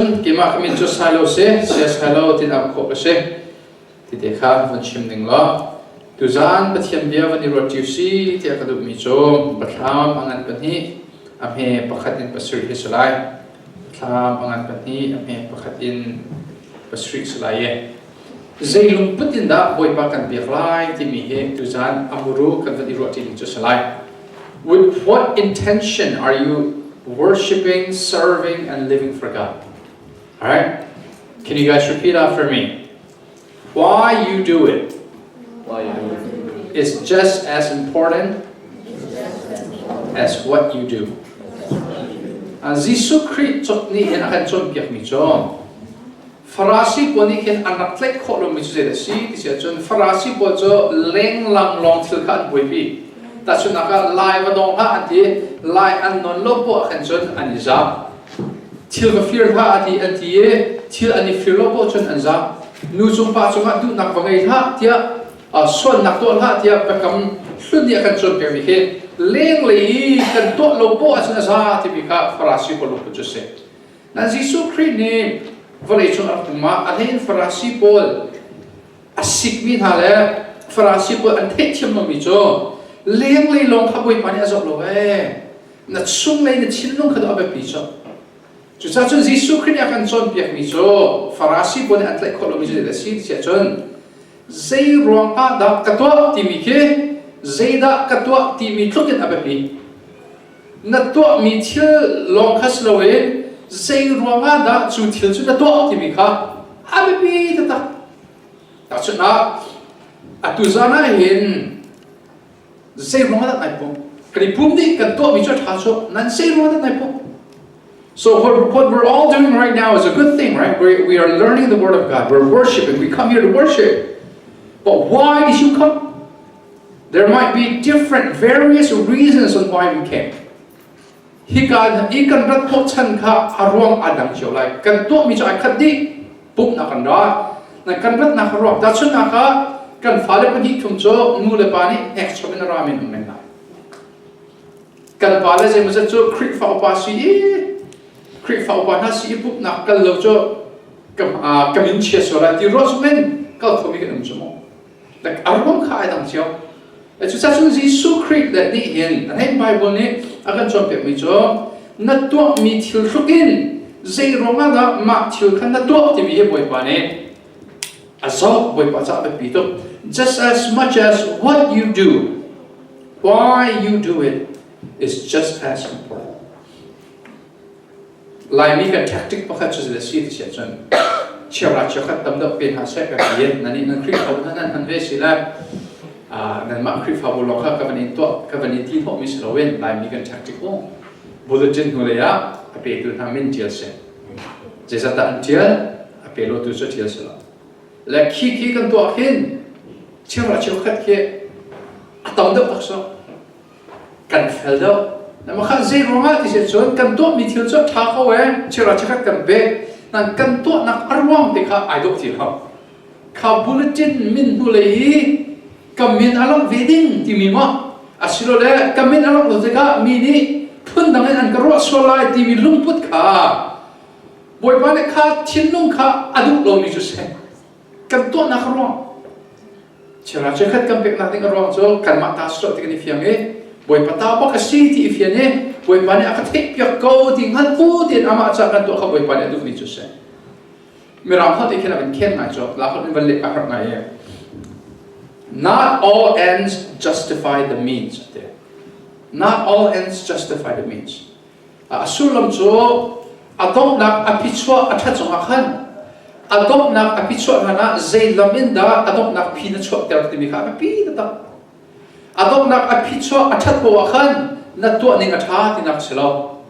Keimah ka min cu Sailo si, sia Sailo tin auh khawh ka si. Ti te kha vun chim ning law, tuzaan Pathian bia van i ruat ṭi si tiah ka duhmi cu Biathlam a ngan pahnih, a hme pakhat in pasarih hi si lai. Biathlam a ngan pahnih, a hme pakhat in pasarih si lai i zei lungput in dah Bawipa kan biak lai timi hi tuzaan a muru kan van i ruah ṭi ding cu si lai. With what intention are you worshiping, serving, and living for God? All right? Can you guys repeat after me? Why you do it? Why you do it is just as important as what you do. Jesuh Khrih nih hin a kan cawnpiakmi cu Farasi pawl nih khin an rak tlaih khawh lomi cu zeidah a si ti si ahcun Farasi pawl cu lenglang lawng thil kha an buaipi. Tahchunhnak ah lai va dong hlah an ti, lai an non lo poah ah khan cun an i zam. Thil va fir hlah a ti an ti i thil an i fir lo poah cun an zam. Nu cung pa cungah duhnak va ngei hlah tiah sualnak tuah hlah tiah biakam hlun nih a kan cawnpiakmi khi lenglei i kan tuah lo poah ahcun a za timi kha Farasi pawl lungput cu a si. Na Jesuh Khrih nih vawleicung a rak um ah a hleiin Farasi pawl a sikmi hna le Farasi pawl an theihthiam lomi cu lenglei lawng kha Bawipa nih a zoh lo ee. Na chunglei na thinlung kha a biapi cu. Cucaah cun Jesuh Khrih nih a kan cawnpiakmi cu Farasi pawl nih an tlaih khawh lomi cu zeidah a si ti ahcun zei ruang ah dah ka tuah timi khi zeidah ka tuah timi tluk in a biapi. Na tuahmi thil lawng kha si loin zei ruangah dah cu thil cu na tuah timi kha a biapi taktak. Tahchunhnak, atu zan ah hin zei ruangah dah nai pum? Kan i pum dih kan tuahmi cu a ṭha cu nan zei ruangah dah nai pum? So what we're all doing right now is a good thing, right? We are learning the Word of God. We're worshiping. We come here to worship. But why did you come? There might be different various reasons on why we came. Hika i kan rat hnawhchan kha a ruang aa dang cio lai. Kan tuahmi cu ai khat dih. Pumhnak kan ra. Na kan ratnak a ruang. Tahchunhnak ah kan fale pahnih thum cu nu le pa nih hnekchom in a rami an um men lai. Kan pale zeimawzat cu Khrihfa upa si i Khrihfa upa hna si i pumhnak kal lo cu ka min chia sual lai ti ruah chung in kal khomi kan um cu mu. Like a ruang kha ai dang cio. Cucaah cun Jesuh Khrih le nih hin a hei Bible nih a kan cawnpiakmi cu na tuahmi thil hruk in zei ruangah dah mah thil kha na tuah timi hi Bawipa nih a zoh Bawipa caah biapi tuk. Just as much as what you do, why you do it is just as important. Laimi kan tactic pakhat cu zeidah si ti si ahcun chiara chiakhat tam deuh pe hna seh ka ti nan nih nan Khrihfabu hna nan hman ve si le nanmah Khrihfabu lawng kha ka van in tuah ka van in ti hnawhmi si loin Laimi kan tactic u bulletin hnulei ah a petu hna min ṭial si zeizat dah an ṭial a pe lotu cu ṭial si lo le khi khi kan tuah khin chiara cheukhat khi a tam deuh tak so kan fel deuh na kha zei ruangah ti si cun kan tuahmi thil cu a ṭha ko ee chira chikhat kan pek nan kan tuahnak a ruang te kha ai dawh ti lo kha bulletin min hnulei i ka min a lang ve ding timi maw asilole ka min a lang lo tikah mi nih phundang in an ka ruah sual lai timi lungput kha Bawipa nih kha thinlung kha a duh lomi cu si kan tuahnak a ruang Chiara chiakhat kan peknak ding a ruang cu kanmah ta si ti kan i fiang i Bawipa ta bak a si ti i fian i Bawipa nih a ka theihpiak ko ti hngal bu tiin amah ca kan tuah kha Bawipa nih a duhmi cu si. Mirang holh ti khin a van khen ngai cu la holh in van leh a harh ngai i Not all ends justify the means ati. Not all ends justify the means. A sullam cu a donghnak a phichuah a ṭhat zongah khan a donghnak a phichuah hlan ah zei lam in dah a donghnak phi na chuahter timi kha a biapi taktak. A donghnak a phichuah a ṭhat poah khan na tuah ning a ṭha tinak si lo.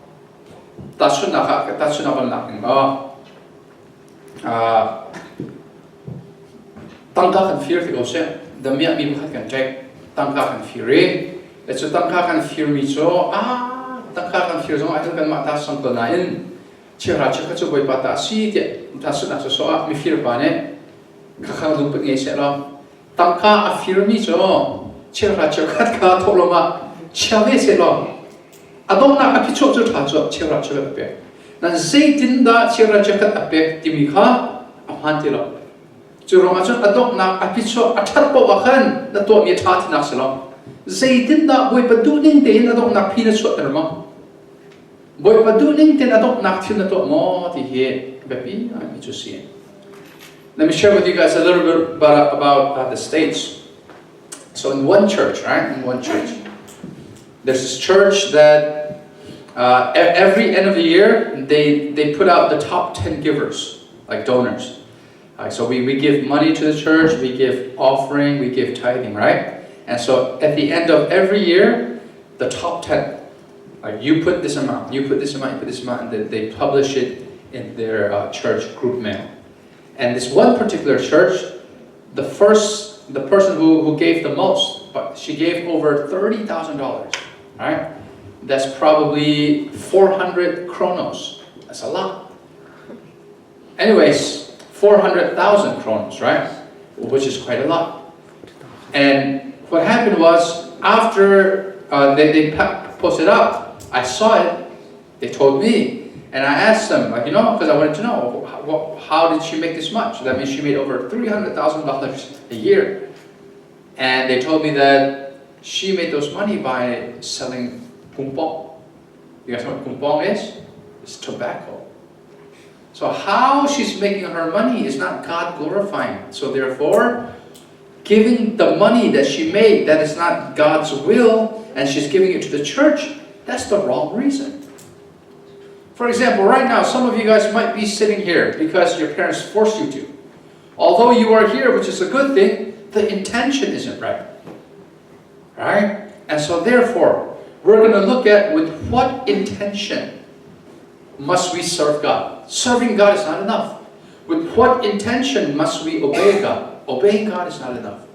Tahchunhnak ah tahchunhnak van lak ning law tangka kan fir ti ko seh damiah mi pakhat kan ṭek tangka kan fir i cu tangka kan firmi cu ah tangka kan fir zong ahcun kanmah ta sang ko nain chiahra chiakha cu bawipa ta a si tiah tahchunhnak sawsawh ah mifir pa nih khakha lungput ngei seh law tangka a firmi cu chiahra chiakhat kha thawhlawm ah chia ve seh law a donghnak a phichuah cu ṭha cu chiahra chiakhat a pek. Nan zeitindah chiara chiakhat a pek timi kha a hmaan ti lo. Cu ruangah cun a donghnak a phichuak a ṭhat paoh ah khan na tuahmi a ṭha tinak si lo. Zeitindah Bawipa duhning tein a donghnak phi na chuahter maw? Bawipa duhning tein a donghnak thil na tuah maw ti hi biapi ngaimi cu si. Let me share with you guys a little bit about the States. So in one church, right? In one church, there's this church that every end of the year they put out the top 10 givers, like donors. So we give money to the church, we give offering, we give tithing, right? And so at the end of every year, the top 10, like you put this amount, you put this amount, you put this amount, and they, they publish it in their church group mail. And this one particular church, the first, the person who gave the most, but she gave over $30,000, right? That's probably 400 kronos. That's a lot. Anyways, 400,000 kronos, right? Which is quite a lot. And what happened was, after they posted up, I saw it, they told me, and I asked them, like, because I wanted to know, how did she make this much? That means she made over $300,000 a year. And they told me that she made those money by selling kumpong. You guys know what kumpong is? It's tobacco. So how she's making her money is not God glorifying. So therefore, giving the money that she made that is not God's will and she's giving it to the church, that's the wrong reason. For example, right now, some of you guys might be sitting here because your parents forced you to. Although you are here, which is a good thing, the intention isn't right. Right? And so therefore, we're going to look at with what intention must we serve God. Serving God is not enough. With what intention must we obey God? Obeying God is not enough.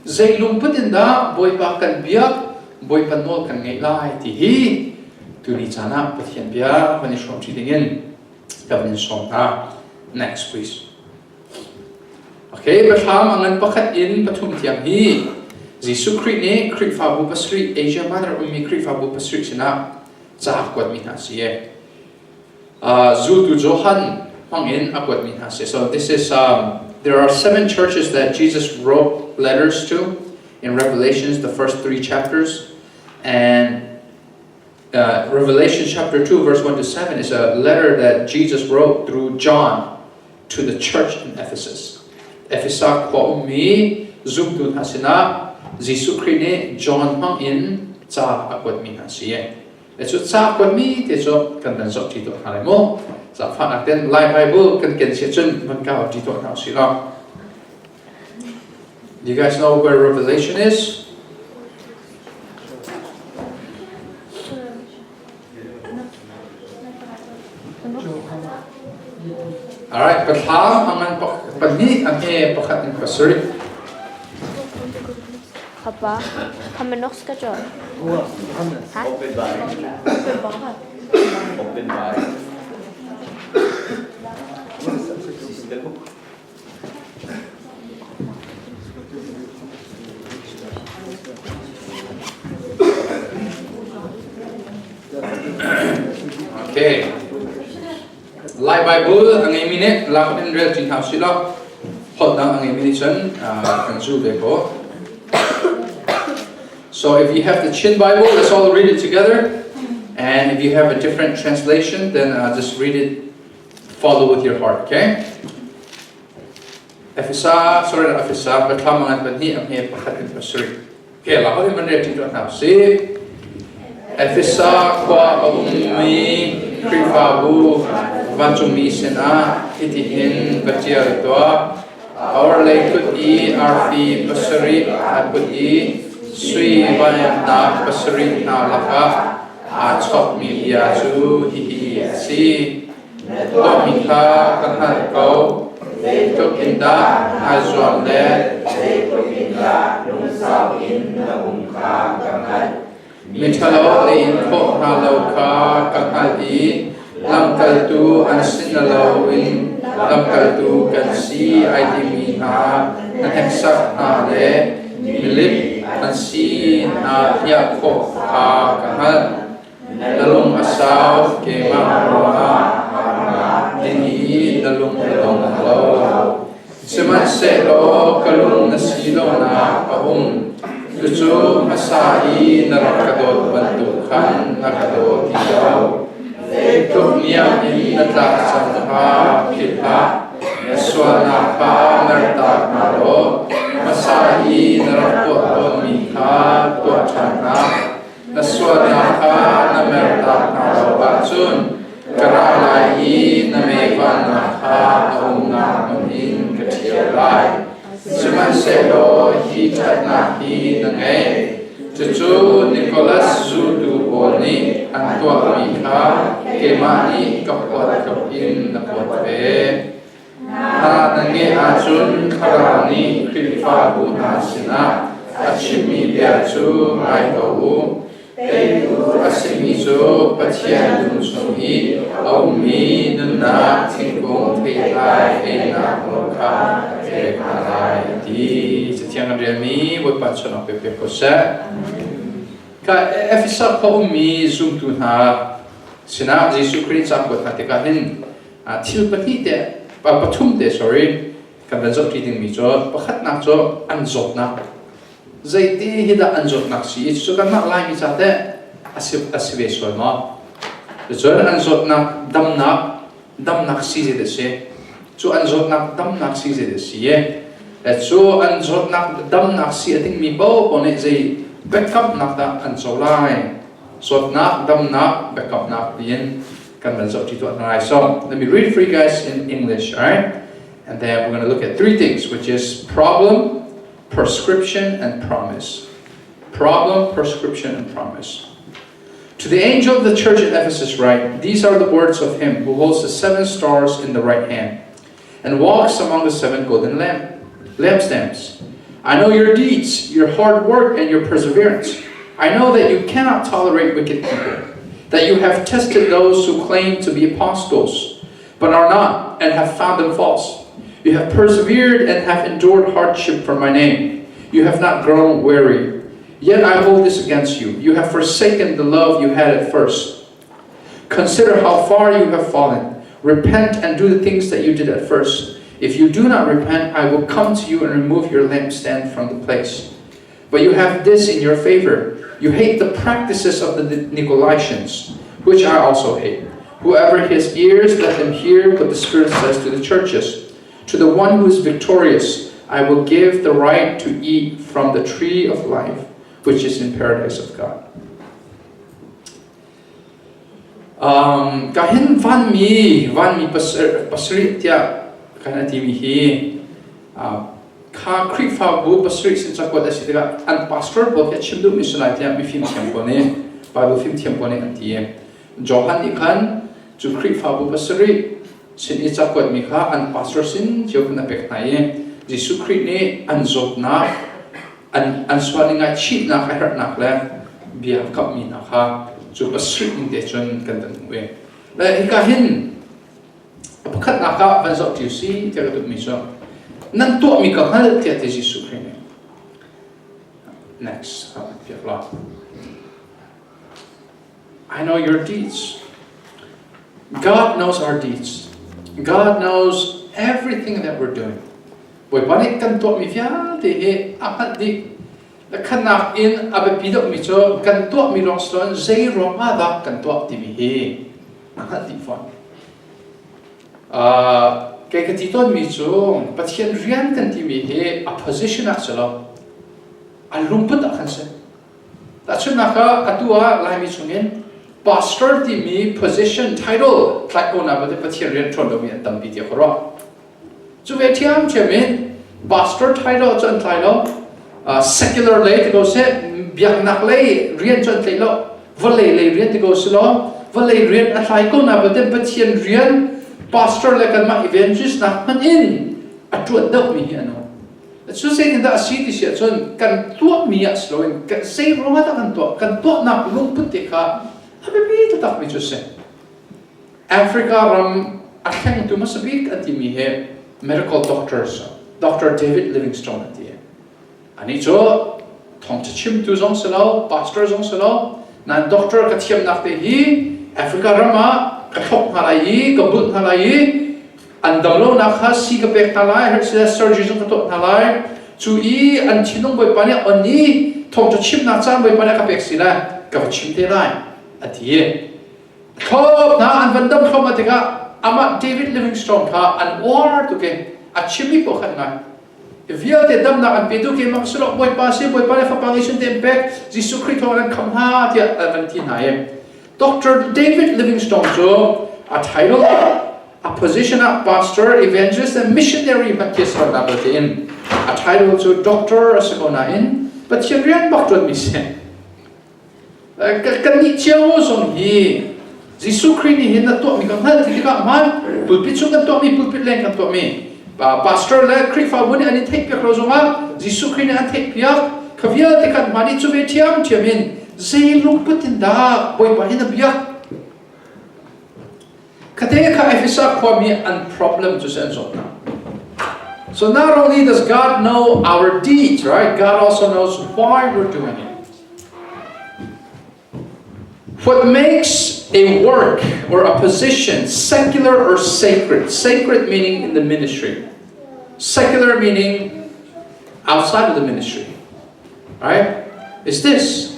Zei lungput in dah Bawipa kan biak, Bawipa nawl kan ngaih lai ti hi tuni caan ah Pathian bia van i hrawm ṭi dingin ka van in sawm hna. Next please. Okay, biathlam a ngan pakhat in pathum tiang hi Jesuh Khrih nih Khrihfabu pasarih Asia Minor ummi Khrihfabu pasarih sinah ca a kuatmi hna si. Zultu Johan hmangin a kuatmi hna si. So this is there are seven churches that Jesus wrote letters to in Revelations, the first three chapters, and Revelation chapter 2 verse 1 to 7 is a letter that Jesus wrote through John to the church in Ephesus. Efesa khua ummi zumtu hna sinah Jesuh Khrih nih John hmang in ca a kuatmi hna si. Cu ca kuatmi te cu kan van zoh ṭi tuah hna lai mu. Zaangfahnak ten Lai Bible kan ken si cun van kau ṭi tuah hna usih law. Do you guys know where Revelation is? Alright, pathlam a ngan pahnih a hme pakhat in pasarih. Papa, kan norska jobb? Open by. Open by. Sista book. Okay. Lai Bible a ngeimi nih lak in rel ṭi hna usih law holh dang a ngeimi nih cun kan zu ve ko. So if you have the Chin Bible, let's all read it together. And if you have a different translation, then just read it follow with your heart, okay? Efesa, sorry, Efesa, Biathlam ngan pahnih a hme pakhat in pasarih. Okay, la hoi man rel ṭi hna usih. Efesa khua a ummi Khrihfabu vancungmi sinah hitihin va ṭial tuah. Orhlei kut i arfi pasarih a kut i sui vainamnak pasarih hna lakah aa chawkmi bia cu hihi a si. Na tuahmi kha ka hngalh ko. Zeitluk in dah naa zuam le zeitluk in dah lungsau in na um kha ka hngalh. Miṭhalo na in khawh hna lo kha ka hngalh i lamkaltu an si na loin lamkaltu kan si ai timi hna na hneksak hna le milip an si hna hliah khawh kha ka hngalh. Na lung a sau, keimah ruangah harnak in i na lung a dong lo. Sihmanhsehlaw ka lung na si lonak a um. Cucu hmasa i na rak ka dawt bantuk khan na ka daw ti lo. Zeitluk niam in na tlak cang kha philh hlah. Na sualnak kha mertak hna law hmasa i na rak tuah tawnmi kha tuah ṭhan hna. Na sualnak kha na mertak hna lo ahcun ka ra lai i na meivannak kha a umnak hmun in ka ṭhial lai. Sihmanhsehlaw hi ṭhatnak hi na ngei. Cucu Nicholas zultu pawl nih an tuahmi kha keimah nih ka huat tluk in na huat ve. Hna na ngeih ahcun Thlarau nih Khrihfabu hna sinah a chimmi bia cu ngai ko u. Teitu a simi cu Pathian dum chung i a ummi nunnak thingkung theitlai einak nawl kha a pek hna lai, a ti. Cathiang kan relmi Bawipa chawnh pe piak ko seh. Ka Efesa khua ummi zumtu hna sinah Jesuh Khrih ca kuat hna tikah hin thil pahnih te pathum te, sorry, kan van zohṭi dingmi cu, pakhatnak cu an zawtnak. Zeiti hi dah an zawtnak si i cucu kanmah Laimi ca teh a si ve sual maw? Cun an zawtnak damnak si zei a si? Cu an zawtnak damnak si zei a si i cu an zawtnak damnak si a dingmi paoh nih zei biakamnak dah an co lai? Zawtnak damnak biakamnak tiin kan van zoh ṭi tuah hna lai. So let me read for you guys in English, all right? And then we're going to look at three things, which is problem, prescription, and promise. Problem, prescription, and promise. To the angel of the church at Ephesus write, "These are the words of him who holds the seven stars in the right hand and walks among the seven golden lampstands. I know your deeds, your hard work, and your perseverance. I know that you cannot tolerate wicked people, that you have tested those who claim to be apostles, but are not, and have found them false. You have persevered and have endured hardship for my name. You have not grown weary. Yet I hold this against you. You have forsaken the love you had at first. Consider how far you have fallen. Repent and do the things that you did at first. If you do not repent, I will come to you and remove your lampstand from the place. But you have this in your favor. You hate the practices of the Nicolaitans, which I also hate. Whoever has ears, let them hear what the Spirit says to the churches. To the one who is victorious, I will give the right to eat from the tree of life, which is in paradise of God." Ka hin vanmi pasarih tiah kan a timi hi kha Khrihfabu pasarih sin cakuat a si tikah an pastor pawl khi a chim duhmi si lai tiah mifim thiam pawl nih, Bible fimthiam pawl nih an ti. Johan nih khan cu Khrihfabu pasarih sin i cakuatmi kha an pastor sin cio khan a pek hna i Jesuh Khrih nih an zawtnak, an sual i ngaihchihnak a herhnak le bia kamhmi hna kha cu pasarih ning te cun kan van hmuh i le hika hin pakhatnak ah van zoh ṭi si tiah ka duhmi cu, "Nan tuahmi ka hngalh," tiah ti Jesuh Khrih nih. Next, piak la. I know your deeds. God knows our deeds. God knows everything that we're doing. Bawipa nih kan tuahmi vialte hi a hngalh dih. Khanak in a biapi deuhmi cu kan tuahmi lawng si loin zei ruang ah dah kan tuah timi hi a hngalh dih fawn. Kei ka ti tawnmi cu Pathian rian kan timi hi a position ah si lo, a lungput ah khan si. Tahchunhnak ah, atu ah Laimi chungin pastor timi position title tlaih ko na Pathian rian ṭuan lomi an tampi tiah ka ruah. Cu ve ṭhiamṭhiam in pastor title cu an tlai lo, secular lei ti ko seh, biaknak lei rian cu an tlaih lo, vawlei lei rian ti ko si law, vawlei rian a tlai ko na Pathian rian pastor le kanmah evangelist nak hmanh in a ṭuan deuhmi hi an um. Cu zeitindah a si ti si ahcun kan tuahmi ah si loin kan zei ruangah dah kan tuah, kan tuahnak lungput te kha a biapi taktakmi cu a si. Africa ram a thlengtu hmasa bik a timi hi medical doctors, Dr. David Livingstone a ti. Anih cu thawngṭha chimtu zong si lo, pastor zong si lo, Nan doctor ka thiamnak te hi Africa ram ah ka thlop hna lai i ka bulh hna lai i an damlonak kha si ka pek hna lai, herh surgery zong ka tuah hna lai. Cu i an thinlung Bawipa nih on i thawngṭha chimnak caan Bawipa nih a ka pek si lai, ka va chim te lai, a ti. Thlop hna an van dam thluahmah tikah amah David Livingstone kha an uar tuk i a chimmi paoh khan ngai. Vialte damnak an petu keimah si lo Bawipa si Bawipa le Fapa ngei te an pek Jesuh Khrih thawng an khamh hna tiah an van ti hna i Dr. David Livingstone cu a title a position ah pastor, evangelist and missionary hmanh khi a na tiin a title cu doctor a si ko nain Pathian rian bak ṭuanmi si. Kannih cio zong hi Jesuh Khrih nih hin na tuahmi ka hngalh ti tikah hmaan pulpit chung kan tuahmi pulpit leng kan tuahmi pastor le Khrihfabu nih an i theihpiak lo zongah Jesuh Khrih nih an theihpiak kha vialte kan hmaan i cu ve ṭhiamṭhiam in zei lungput in dah Bawipa hi na biak Khate kha Efesa khuami an problem cu si an zawtnak. So not only does God know our deeds, right? God also knows why we're doing it. What makes a work or a position secular or sacred? Sacred meaning in the ministry. Secular meaning outside of the ministry. Right? Is this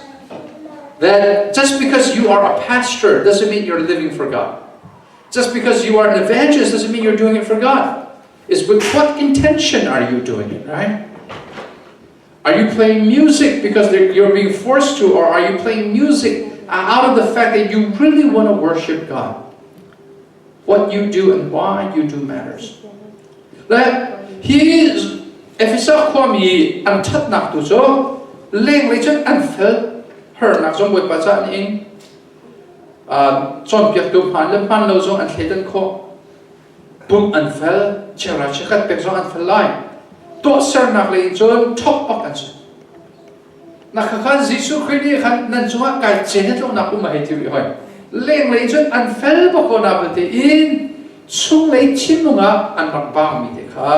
that just because you are a pastor doesn't mean you're living for God. Just because you are an evangelist doesn't mean you're doing it for God. It's with what intention are you doing it, right? Are you playing music because you're being forced to, or are you playing music out of the fact that you really want to worship God? What you do and why you do matters. Le hi Efesa khuami an ṭhatnak tu cu lenglei cun an fel harnak zong Bawipa ca an ing cawnpiaktu hmaan le hmaan lo zong an thleidan khawh pumh an fel cheuhra chiakhat pek zong an fel lai tuahsernak lei in cun ṭhok bak an si Na kha khan Jesuh Khrih nih khan nan cungah kai cen tlawnak um a hei ti rih hoi. Lenglei cun an fel bak ko na belte in chunglei thinlung ah an rak baangmi te kha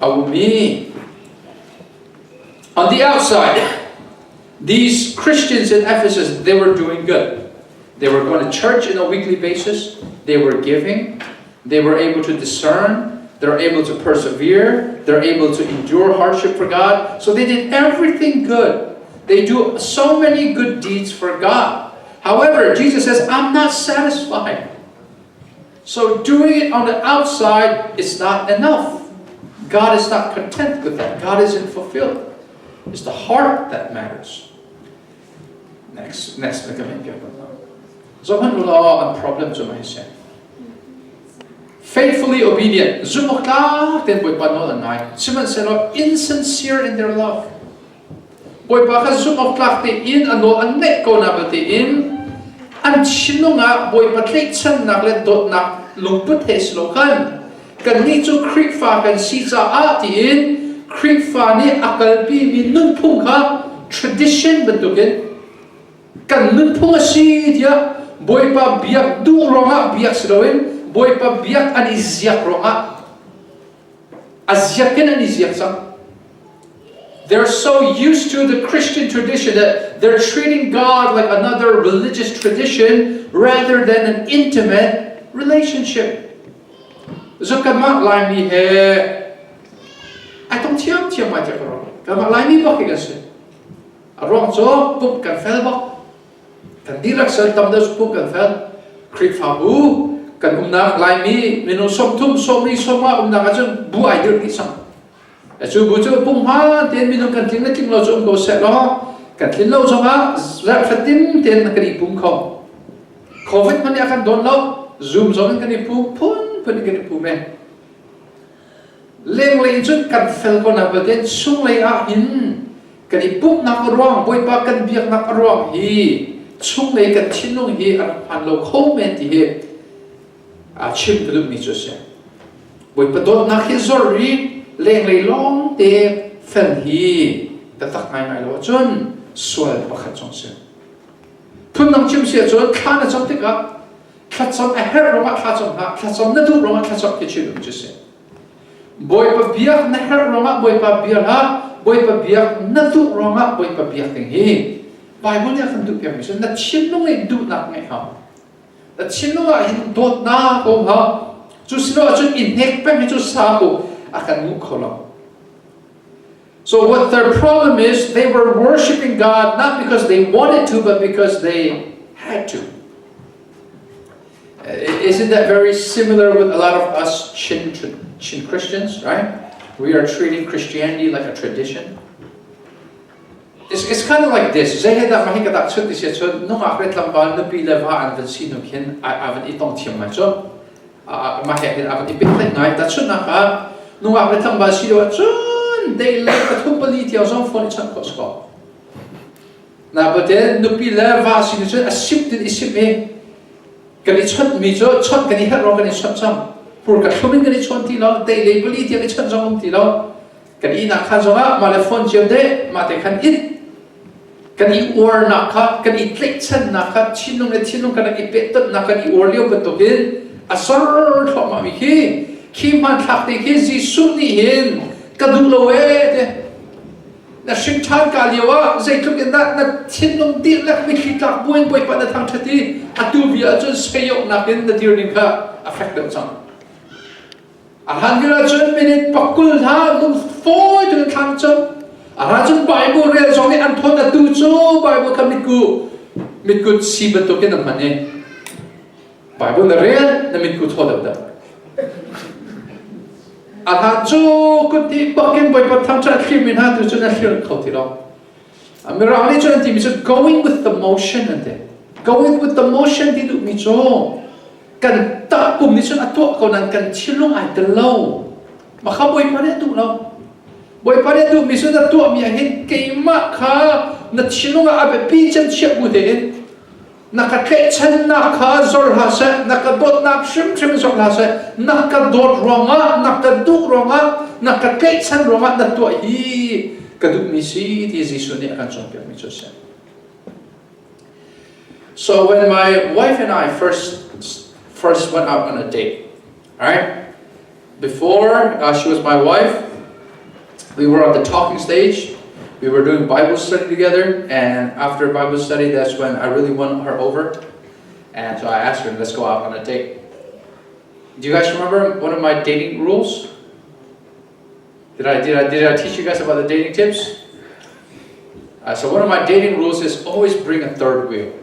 a um i On the outside, these Christians in Ephesus, they were doing good. They were going to church on a weekly basis. They were giving. They were able to discern. They're able to persevere. They're able to endure hardship for God. So they did everything good. They do so many good deeds for God. However, Jesus says, I'm not satisfied. So doing it on the outside is not enough. God is not content with that. God isn't fulfilled. It's the heart that matters. Next, next Zohhmanh u law an problem cu mah hi si. Faithfully obedient, zumhawktlak tein Bawipa nawl an ngai. Sihmanhsehlaw insincere in their love. Bawipa kha zumhawktlak tein a nawl an ngaih ko na belte in an thinlung ah Bawipa tlaihchannak le dawtnak lungput he si lo khan kannih cu Khrihfa kan si caah tiin Khrihfa nih a kalpimi nunphung kha tradition bantukin kan nunphung a si tiah Bawipa biak duh ruangah biak si loin Bawipa biak an i ziak ruangah a ziak in an i ziak cang. They're so used to the Christian tradition that they're treating God like another religious tradition rather than an intimate relationship. So kanmah Laimi he ai tong thiamthiam mai tiah ka ruah. Kanmah Laimi bak hi kan si. A ruang cu pumh kan fel bak. Kan dihlak sal tam deuh pumh kan fel. Khrihfabu kan umnak Laimi minung 30 sawmli sawmnga umnak ahcun bu ai dirh dih cang. Cu bu cu pumhma tein minung kan tling le tling lo cu um ko seh law kan tlin lo zongah zarh fatin tein kan i pum kho. Covid hmanh nih a kan dawn lo. Zoom zong in kan i pum phun phun in kan i pum e. Lenglei in cun kan fel ko na belte chunglei ah hin kan i pumhnak a ruang Bawipa kan biaknak a ruang hi chunglei kan thinlung hi a rak hmaan lo kho men ti hi a chim ka duhmi cu a si. Bawipa dawtnak hi zor i lenglei lawng te fel hi taktak ngaingai lo ahcun sual pakhat zong si. Phundang chim si ahcun thla na cam tikah thlacam a herh ruangah thlacam hlah thlacam na duh ruangah thlacam khi chim cu si Bawipa biak na herh ruangah Bawipa bia hlah Bawipa biak na duh ruangah Bawipa biak ding hi Bible nih a kan duhpiakmi cu na thinlung i duhnak ngeih hau. Na thinlung ah hin dawtnak um hau. Cu silo ahcun i hnek peng hi cu sa bu a kan nguh kho lo. So what their problem is, they were worshiping God not because they wanted to, but because they had to. Isn't that very similar with a lot of us Chin, Chin Christians, right? We are treating Christianity like a tradition. It's kind of like this. Zei he dah mah hi ka dak chun ti sia chun nungak le tlangval nupi le va an van si hnu khin a van i tong thiam ngai cu. Mah he hin a van i pehtlaih ngai. Tahchunhnak ah nungak le tlangval si lio ah cun dei le pathum pali tiang zong phone i chawnh khawh si ko. Napaten nupi le va si cun a simh tin i simh i kan i chawnhmi cu chawnh kan i herh ruang kan i chawnh cang. Pur ka thlum in kan i chawn ti lo, dei le pali tiang i chawnh zong um ti lo. Kan ihnak khan zongah mah le phone cio deh mah te khan it kan i uarnak kha kan i tlaihchannak kha thinlung le thinlung kan i pehtonhnak kan i uar lio bantukin a sor thluahmah mi khi khi hmanthlak te khi Jesuh nih hin ka duh lo ee te na hrin ṭhan ka lio ah zeitluk in dah na thinlung dihlak mitthli tlak buin Bawipa na thangṭhat i atu bia ahcun sayawhnak in na dir ning kha a fek deuh cang. A hlan vial ahcun minute pakul hna lung fawi tein thlang cang. A hlan cun Bible rel zong nih an thawt atu cu Bible kha mitku mitkut si bantukin an hman i Bible na rel na mitku thaw deuh deuh. A hlan cu kut dih bakin Bawipa thangṭhat thlir mi hna tu cu na thlir kho ti lo. Mirang nih cun an timi cu going with the motion an ti. Going with the motion ti duhmi cu kan takpum nih cun a tuah ko nain kan thinlung ai tel lo. Mah kha Bawipa nih a duh lo. Bawipa nih a duhmi cu na tuahmi ah hin keimah kha na thinlung ah a biapi cem chiah bu tein na ka tlaihchannak kha zor hlah seh na ka dawtnak hrimhrim zor hlah seh na ka dawt ruangah na ka duh ruangah na ka tlaihchan ruangah na tuah hi ka duhmi si ti Jesuh nih a kan cawnpiakmi cu a si. So when my wife and I first went out on a date, right? Before she was my wife, we were at the talking stage. We were doing Bible study together, and after Bible study, that's when I really won her over. And so I asked her, let's go out on a date. Do you guys remember one of my dating rules? Did I teach you guys about the dating tips? So one of my dating rules is always bring a third wheel.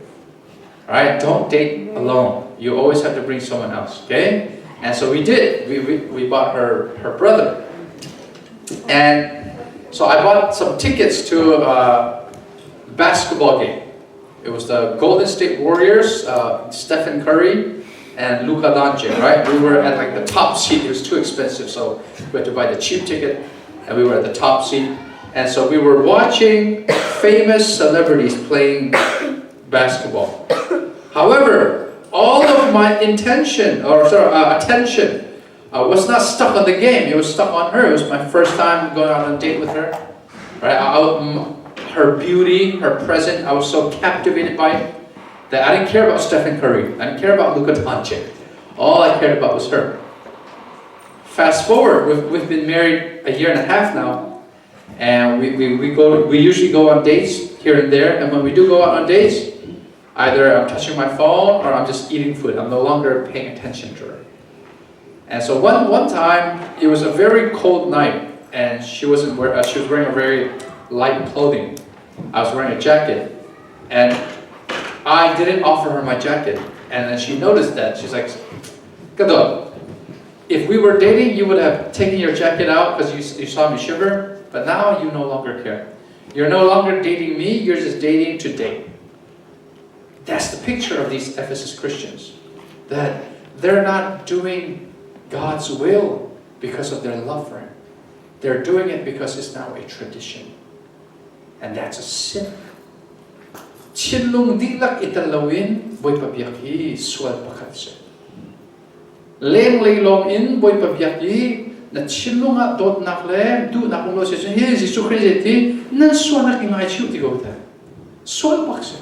All right, don't date alone. You always have to bring someone else, okay? And so we did. We bought her brother. And so I bought some tickets to a basketball game. It was the Golden State Warriors, Stephen Curry, and Luka Doncic, right? We were at like the top seat. It was too expensive, so we had to buy the cheap ticket, and we were at the top seat. And so we were watching famous celebrities playing basketball. However, all of my intention, or sorry, attention, was not stuck on the game. It was stuck on her. It was my first time going out on a date with her. Right? Her beauty, her presence, I was so captivated by it that I didn't care about Stephen Curry. I didn't care about Luka Doncic. All I cared about was her. Fast forward, we've been married a year and a half now, and we usually go on dates here and there, and when we do go out on dates, either I'm touching my phone or I'm just eating food. I'm no longer paying attention to her. And so one time, it was a very cold night, and she wasn't wear, she was wearing a very light clothing. I was wearing a jacket, and I didn't offer her my jacket. And then she noticed that. She's like, "Ka dawt, if we were dating, you would have taken your jacket out because you saw me shiver, but now you no longer care. You're no longer dating me, you're just dating to date." That's the picture of these Ephesus Christians. That they're not doing God's will because of their love for Him. They're doing it because it's now a tradition. And that's a sin. Thinlung dihlak i tel loin Bawipa biak hi sual pakhat si. Lenglei lawng in Bawipa biak i na thinlung ah dawtnak le duhnak um lo si cun hi Jesuh Khrist hi nan sualnak i ngaichih ti ko te. Sual bak si.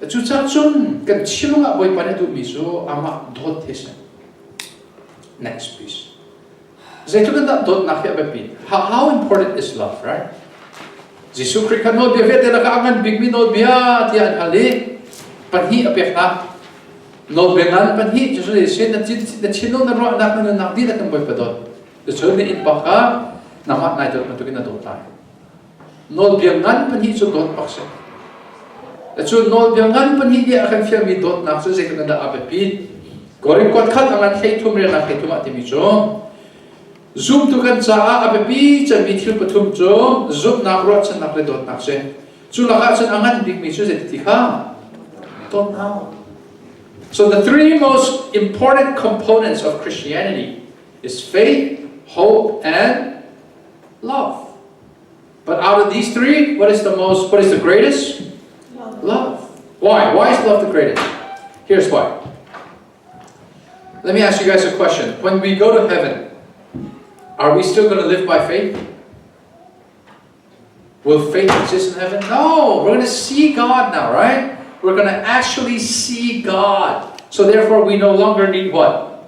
Cucaah cun kan thinlung ah Bawipa nih duhmi cu amah dawt hi si. Next please. Zeitluk in dah dawtnak hi a biapi? How important is love, right? Jesuh Khrih kha nawlbia vialte lakah a ngan bikmi nawlbia tiah an hal i pahnih a pek hna. Nawlbia ngan pahnih cu sin na thinlung na ruahnak na nunnak dihlak in Bawipa dawt. Cucun na innpa kha nangmah nai dawt bantukin na dawt lai. Nawlbia ngan pahnih cu dawt bak si. Cun nawlbia ngan pahnih nih a kan fialmi dawtnak cu zeitluk in dah a biapit. Korin kuat khat a ngan 13 relnak 13 ah timi cu Zumtu kan caah a biapi cemmi thil pathum cu zumhnak, ruahchannak le dawtnak si. Cu lakah cun a ngan bikmi cu zeiti ti kha? Dawtnak. So the three most important components of Christianity is faith, hope, and love. But out of these three, what is the most, what is the greatest? Love. Love. Why? Why is love the greatest? Here's why. Let me ask you guys a question. When we go to heaven, are we still going to live by faith? Will faith exist in heaven? No, we're going to see God now, right? We're going to actually see God. So therefore, we no longer need what?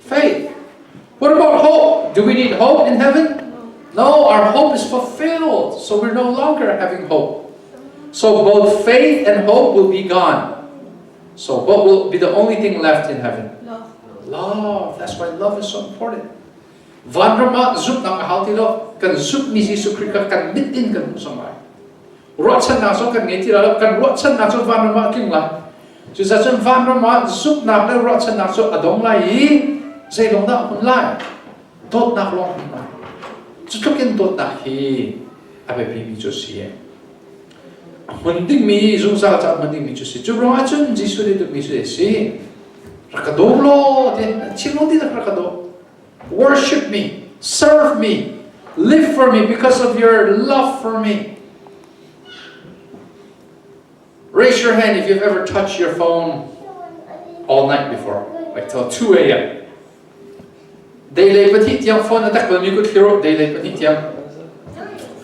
Faith. What about hope? Do we need hope in heaven? No, our hope is fulfilled. So we're no longer having hope. So both faith and hope will be gone. So what will be the only thing left in heaven? Love. Love. That's why love is so important. Vanram ah zumhnak a hau ti lo. Kan zumhmi Jesuh Khrih kha kan mit in kan hmuh cang lai. Ruahchannak zong kan ngei ti lo. Kan ruahchannak cu vanram ah a tling lai. Cucaah cun vanram ah zumhnak le ruahchannak cu a dong lai i zeilong dah a hmun lai? Dawtnak lawng hmun lai. Cu tluk in dawtnak hi a biapimi cu a si. A hmun dingmi zungzal ca hmun dingmi cu si. Cu ruangah cun Jesuh nih duhmi cu a si. Rak ka daw law ti thinlung dihlak rak ka daw. Worship me, serve me, live for me because of your love for me. Raise your hand if you've ever touched your phone all night before, like till 2 a.m. Deilei pahnih tiang phone a tak balmi kut thlir deilei pahnih tiang.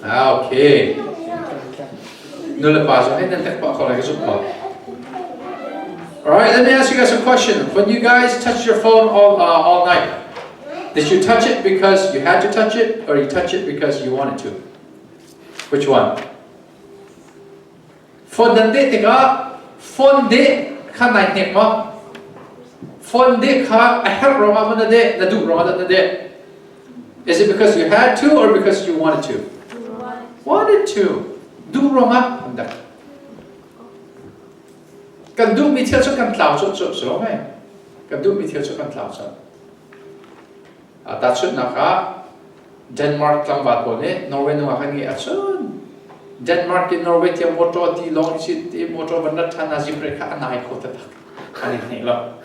Ah, okay. Nu le pa zong hin nan tek pah ko lai ka zumh ko. All right, let me ask you guys a question. When you guys touch your phone all, all night, did you touch it because you had to touch it or you touch it because you wanted to? Which one? Phone nan deh tikah phone deh kha nai hnek maw? Phone deh kha a herh ruangah maw na deh, na duh ruangah dah na deh? Is it because you had to or because you wanted to? Wanted to. Duh ruangah an dak. Kan duhmi thil cu kan tlau cawt cawt si lo mei? Kan duhmi thil cu kan tlau cawt. Tahchunhnak ah Denmark tlangval pawl nih Norway nungak an ngeih ahcun Denmark in Norway tiang motor ti lawng i ti motor van rat ṭhan ah zimre kha a nai kho taktak an i hne lo.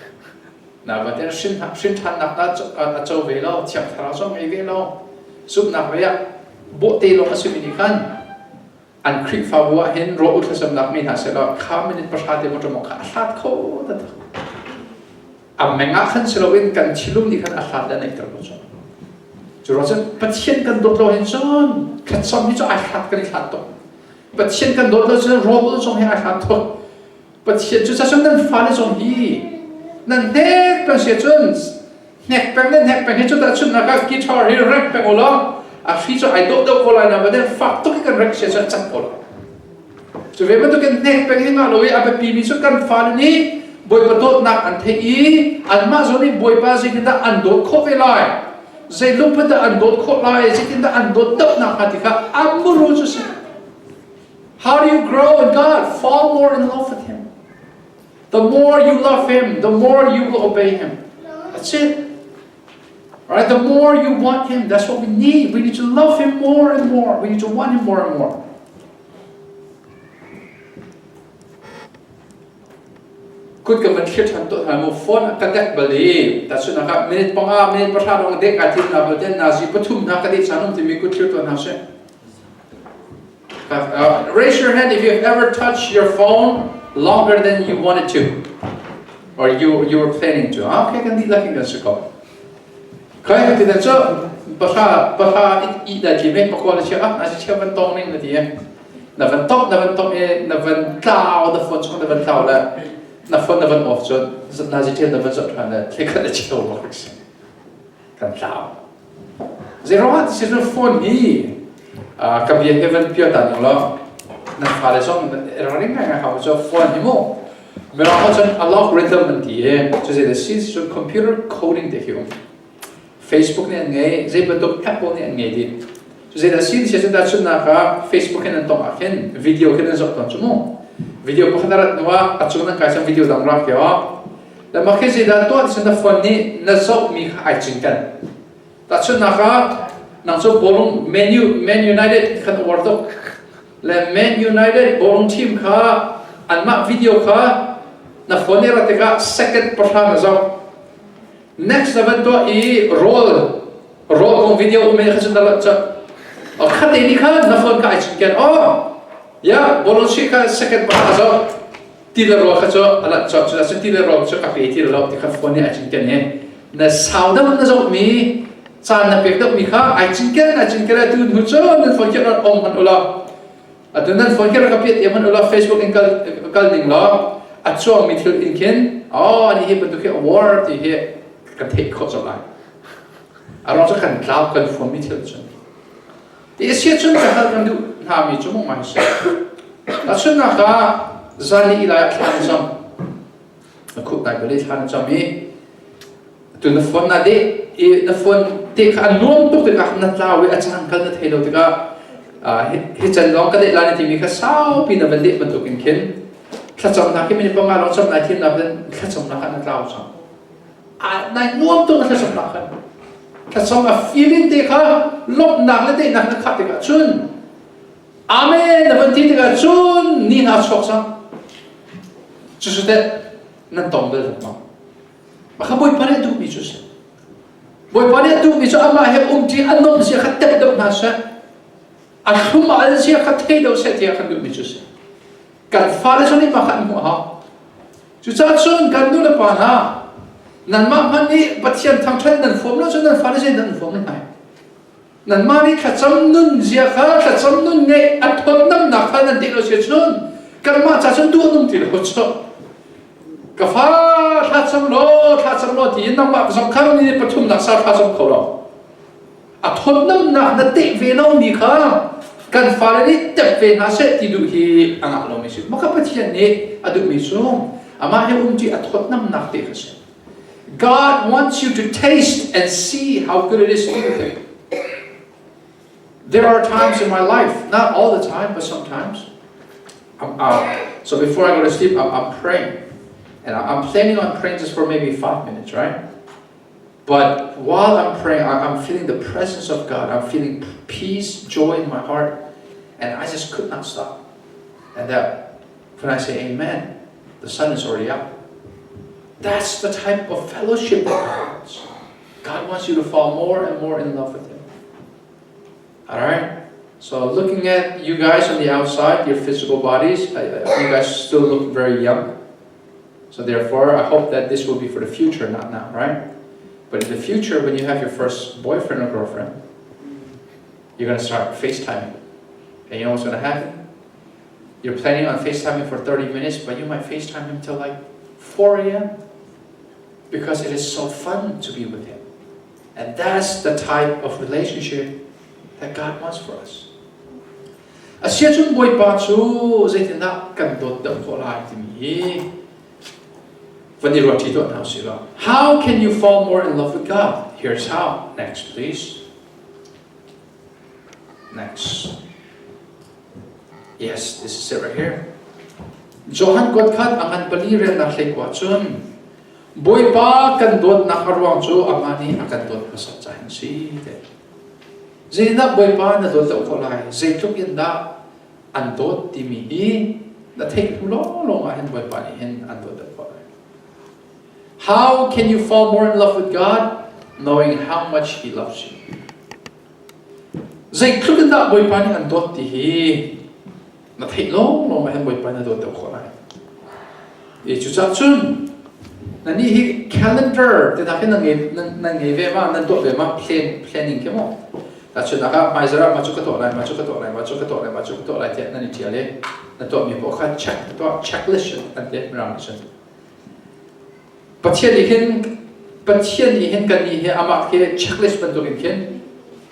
Na va ten hrin hrin ṭhannak dah a co ve lo, thiang thlarau zong ngei ve lo. Zumhnak lei ah bawhte lawng a simi nih khan an Khrihfabu ah hin raw u thlacamnak mi hna sehlaw kha minute pahra te motor mong kha a hlat kho taktak. A meng ah khan si loin kan thinlung nih khan a hlat le a neihter ko cu. Cu ruang cun Pathian kan dawt lo hin cun thlacam hi cu ai hlat kan i hlat tuk. Pathian kan dawt lo cun rawl zong hi ai hlat tuk. Pathian cu cun nan fale zong hi nan hnek peng si cun hnek peng le hnek peng hi cu tahchunhnak ah guitar hi rek peng ulaw a hri cu ai dawh deuh ko lai na but fak tuk i kan rek si cun a cat ko lai. Cu ve bantukin hnek peng hi ngah lo i a biapimi cu kan fale nih Bawipa dawtnak an theih i anmah zong nih Bawipa zeitindah an dawt khawh ve lai, zei lungput dah an dawt khawh lai, zeitindah an dawt deuh nakhnga ti kha an muru cu si. How do you grow in God? Fall more in love with Him. The more you love Him, the more you will obey Him. That's it. Right? The more you want Him, that's what we need. We need to love Him more and more. We need to want Him more and more. Kut ka van thlir ṭhan tuah hna mu phone a ka dek bal i tahchunhnak ah minute panga minute pahra lawng dek aa tim na bal ten nazi pathum hna ka deh caan um timi kut thlir tuah hna sih. Raise your hand if you've ever touched your phone longer than you wanted to or you were planning to. Okay, kan dihlak in kan si ko. Kai ti cu pahra pahra i da ti me pakua la chia ah na chia van tong ning na ti e. Na van top na van top e na van tlau na phone chung na van tlau la na phone na van off cun na zi na van zot than le thlikhat a cheu bak si. Kan tlau. Zeiruangah ti si phone hi. Ka bia hi van pio ta ning law nan fale zong ralring ngai ngai hau cu phone hi mu mirang ho cun algorithm an ti i cu zei si cun computer coding te khi um Facebook nih an ngei zei bantuk Apple nih an ngei dih cu zei dah si ti cun tahchunhnak ah Facebook hin an tong ah khin video khin an zoh tawn cu mu video pakhat a rat hnu ah a cung nan kai cang video dang rak kio le mah khi zei dah tuah ti cun na phone nih na zoh mi kha ai cinken Tahchunhnak ah, nang cu bawlung Man U, Man United khan uar tuk. Le Man United bawlung team kha anmah video kha na phone nih rat tikah second pahra na zoh. Next na van tuah i roll roll kong video um kha cun na lat cak. Khat te ni kha na phone kha ai cinken. Oh, ya bawlung si kha second pahra zoh. Ti le rawl kha cu a lanh cawk cu cun ti le rawl cu ka pe ti lo ti kha phone nih ai cinken i na sau deuh na zohmi caan na pek deuhmi kha ai cinken ai cinken atu hnu cu nan phone khi ron ong hman ulaw atu nan phone khi rak ka piat hman ulaw Facebook in kal kal ning law a chuangmi thil in khin oh ani hi bantuk hi award ti hi kan theih khawh cawk lai a ruang cu kan tlau kan phone mi thil cun Ti a si ahcun ka hal kan duh hnami cu mong ngai si. Tahchunhnak ah zan i lai ah thla na cam. Na khup nai bali thla na cam i tu na phone na deh i na phone te kha a nuam tuk tikah na tlau i a caan kal na thei lo tikah hi can lawng ka deh lai na timi kha saupi na van deh bantukin khin thlacamnak hi minute panga lawng cam nai thimnak in thlacamnak ah na tlau cang. Nai nuam tuk na thlacamnak khan. Thlacam a feeling te kha lawmhnak le daihnak na khah tikah cun Amen na van ti tikah cun ni hna chuak cang. Cucu teh nan tong bal ma? Maka Bawipa nih a duhmi cu si. Bawipa nih a duhmi cu amah he umṭi a nuamh zia kha tep deuh hna seh. A thlum a al zia kha thei deuh seh tiah kan duhmi cu si. Kan fale zong nih mah kha an hmuh a hau. Cucaah cun kan nu le pa hna, nanmah hmanh nih Pathian thangṭhat nan huam lo cun nan fale zei nan huam hna. Nanmah nih thlacam nun zia kha thlacam nun ngeih a thawtnamnak kha nan teh lo si cun kanmah ca cun duh nung ti lo cu. Ka fa thlacam law thlacam law tiin nangmah zong kha ni pathumnak sa thlacam kho lo. A thawtnamnak na teh ve lomi kha kan fale nih tep ve hna seh ti duh hi a ngah lomi si. Maka Pathian nih a duhmi cu amah he umṭi a thawtnamnak te kha si. God wants you to taste and see how good it is to be with Him. There are times in my life, not all the time, but sometimes. So before I go to sleep, I'm, I'm praying. And I'm planning on praying just for maybe 5 minutes, right? But while I'm praying, I'm feeling the presence of God. I'm feeling peace, joy in my heart. And I just could not stop. And that when I say amen, the sun is already up. That's the type of fellowship that God wants. God wants you to fall more and more in love with Him. All right? So looking at you guys on the outside, your physical bodies, you guys still look very young. So therefore, I hope that this will be for the future, not now, right? But in the future, when you have your first boyfriend or girlfriend, you're going to start FaceTiming. And you know what's going to happen? You're planning on FaceTiming for 30 minutes, but you might FaceTime him till like 4 a.m. because it is so fun to be with him. And that's the type of relationship that God wants for us. Asiahcun Bawipa cu zeitindah kan dawt deuh khawh lai timi hi van i ruat ṭi tuah hna usih law. How can you fall more in love with God? Here's how. Next, please. Next. Yes, this is it right here. Johan kuat khat a ngan pali relnak hlei kua cun Bawipa kan dawtnak a ruang cu amah nih a kan dawt hmasat ca hin si te. Zeitindah Bawipa na dawt deuh khawh lai? Zeitluk in dah an dawt timi hi na theih hnu lawnglawng ah hin Bawipa nih hin an dawt deuh khawh lai. How can you fall more in love with God? Knowing how much He loves you. Zeitluk in dah Bawipa nih an dawt ti hi na theih lawnglawng ah hin Bawipa na dawt deuh khawh lai. I cucaah cun na nih hi calendar te hna khi nan ngei nan ngei ve ma nan tuah ve ma plan planning khi maw tahchunhnak ah hmaizarh ah mah cu ka tuah lai mah cu ka tuah lai mah cu ka tuah lai mah cu ka tuah lai tiah nan i ṭial i na tuahmi paoh kha check tuah checklist an ti mirang nih cun Pathian nih hin Pathian nih hin kan nih hi amah khi checklist bantukin khin.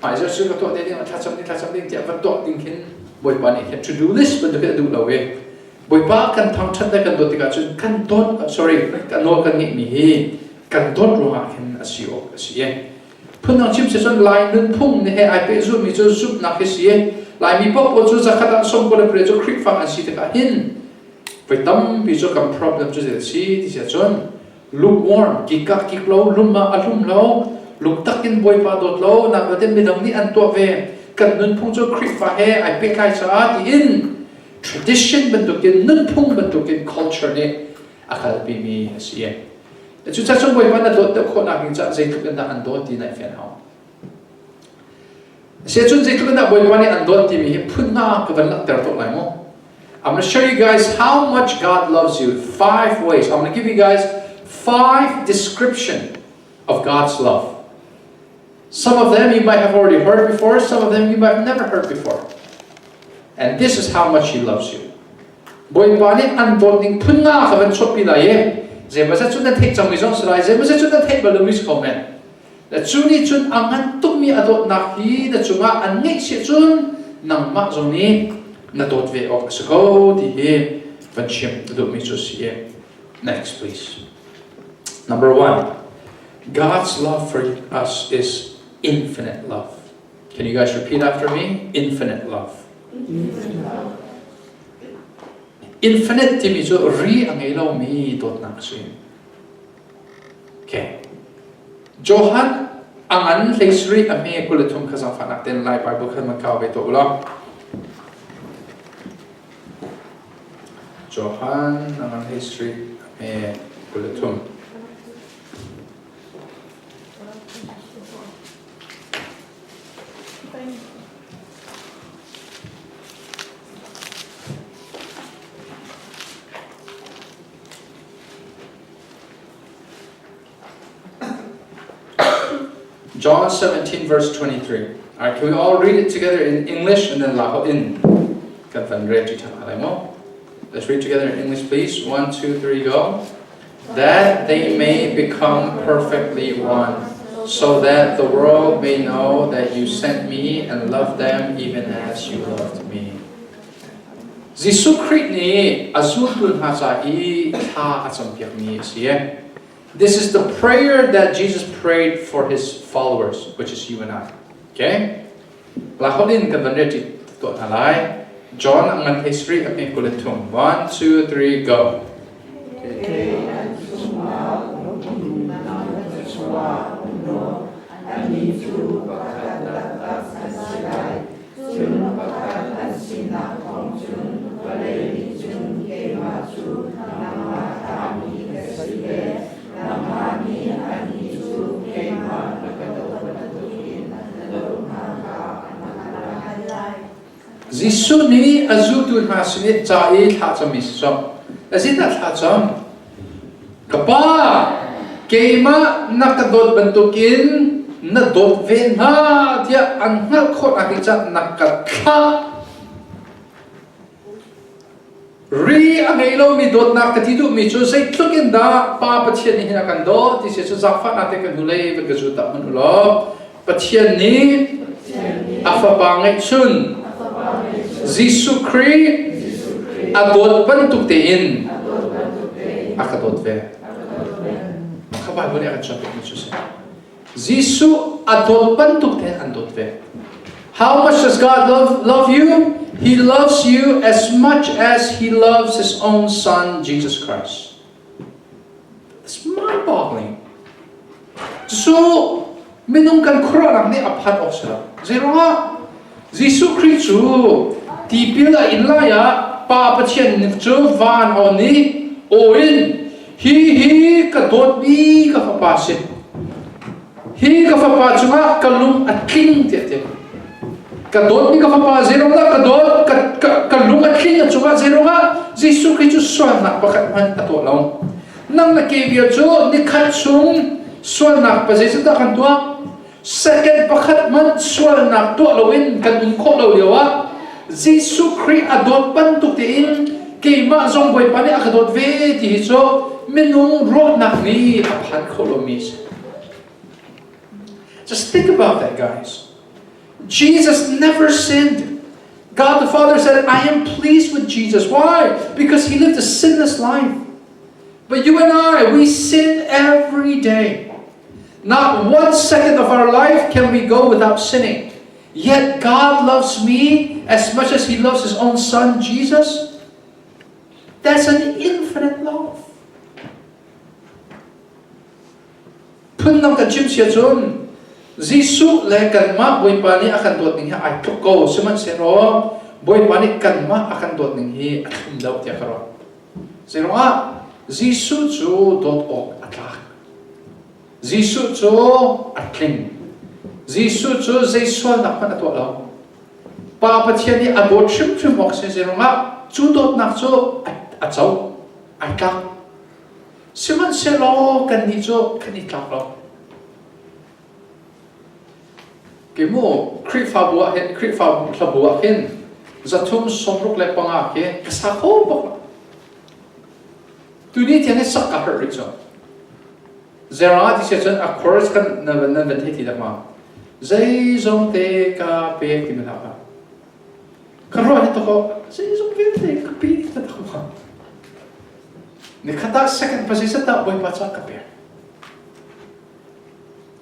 Hmaizarh cu ka tuah te ding thlacam ding thlacam ding tiah va tuah ding khin Bawipa nih khin to do list bantuk in a duh lo i Bawipa kan thangṭhat le kan dawt tikah cun kan dawt sorry kan nawl kan ngeihmi hi kan dawt ruangah khin a si awk a si i phundang chim si cun Lai nunphung nih he ai pehzulmi cu zumhnak hi si i Laimi paohpaoh cu zakhat ah 98 cu Khrihfa an si tikah hin voi tampi cu kan problem cu zei a si ti si ahcun lukewarm kikak kik lo lum ah a lum lo lungtak in Bawipa dawt lo nak natin midang nih an tuah ve kan nunphung cu Khrihfa he ai pehtlai caah tiin tradition bantukin nunphung bantukin culture nih a kalpimi a si. Cucaah cun Bawipa na dawt deuh khawhnak ding caah zeitluk in dah an dawt ti na i fian hau. Asiahcun zeitluk in dah Bawipa nih an dawt timi hi phun hna ka van langhter tuah lai mu. I'm going to show you guys how much God loves you. Five ways. I'm going to give you guys five description of God's love. Some of them you might have already heard before, some of them you might have never heard before. And this is how much He loves you. Bawipa nih an dawt ning phun nga ka van chuahpi lai i zeimazat cu nan theih cangmi zong si lai zeimazat cu nan theih bal lomi si ko men le cu nih cun a ngan tukmi a dawtnak hi na cungah an ngeihchiah cun nangmah zong nih na dawt ve awk a si ko ti hi van chim na duhmi cu si i next please number one God's love for us is infinite love Can you guys repeat after me? Infinite love. Infinite timi cu ri a ngei lomi dawtnak a si. Okay. Johan a ngan hleisarih a hme 23 kha zaangfahnak ten Lai Bible khan man kau ve tuah ulaw. Johan a ngan hleisarih a hme 23. John 17 verse 23. All right, can we all read it together in English and then Laho in kan van read Let's read together in English, please. One, two, three, go. That they may become perfectly one, so that the world may know that you sent me and loved them even as you loved me. Jesuh Khrih nih a zultu hna ca i thla a campiakmi a si. This is the prayer that Jesus prayed for his followers, which is you and I. Okay? Laholh in kan van rel tuah hna lai. John a ngan history a hme 23. 1, 2, 3, go. Cun pakhat an sinak kong cun vawlei nih cun keimah cu nangmah thlahmi ka si le nangmah nih annih cu keimah na ka dawt bantukin na dawt hna kha an hngalh lai. Jesuh nih a zultu hna sin i ca i thlacammi si cawk. Zeidah thlacam? Ka Pa, keimah na ka dawt bantukin na dawt ve hna tiah an hngalh khawh nakding caah na ka thlah. Ri a ngei lomi dawtnak ka ti duhmi cu zeitluk in dah Pa Pathian nih hin a kan dawt ti si cu zaangfahnak te kan hnulei van ka zul tak hmanh u law Pathian nih a fapa ngeihchun Jesuh Khrih a dawt bantuk tein a ka dawt ve. Kha Bible nih a kan cawnpiakmi cu si. Jesuh a dawt bantuk tein an dawt ve. How much does God love, love you? He loves you as much as he loves his own son, Jesus Christ. It's mind-boggling. So, minung kan khuaruahnak nih a phan awk si lo. Zeiruangah? Jesuh Khrih cu tipil a in lai ah Pa Pathian cu van aw nih aw in hi hi ka dawtmi ka fapa si. Hi ka fapa cungah ka lung a tling tiah ti. Ka dawtmi ka fapa zeiruangah ka dawt ka, ka, ka lung a tling a cungah zeiruangah Jesuh Khrih cu sualnak pakhat hmanh a tuah lo. Nang na ke vial cu nikhat chung sualnak pa zeizat dah kan tuah? Second pakhat hmanh sualnak tuah loin kan um khawh lo lioah Jesuh Khrih a dawt bantuk tein keimah zong Bawipa nih a ka dawt ve ti hi cu minung ruahnak nih a phan kho lomi a si. Just think about that guys. Jesus never sinned. God the Father said, I am pleased with Jesus. Why? Because he lived a sinless life. But you and I, we sin every day. Not one second of our life can we go without sinning. Yet God loves me as much as he loves his own son, Jesus. That's an infinite love. Phundang kan chim sia cun Jesuh le kanmah Bawipa nih a kan dawt ning hi ai tluk ko sihmanhsehlaw Bawipa nih kanmah a kan dawt ning hi a thlum deuh tiah ka ruah. Zeiruangah Jesuh cu dawt awk a tlak. Jesuh cu a tling. Jesuh cu zei sualnak hmanh a tuah lo. Pa Pathian nih a dawt hrimhrim awk si zeiruangah cu dawtnak cu a co, ai tlak. Sihmanhsehlaw kannih cu kan i tlak lo. Kei mu Khrihfabu ah hin Khrihfabu hlabu ah hin 365 khi ka sa kho bak lo. Tuni tiang hi sak ka harh rih cu. Zerah ti sia cun a chorus kan nan nan van thei ti dak ma. Zeizong te ka pek ti mana ka. Ka ruah hi to ko zeizong vialte ka pi ti ta ma. Nikhat ah second position dah Bawipa ca ka pek.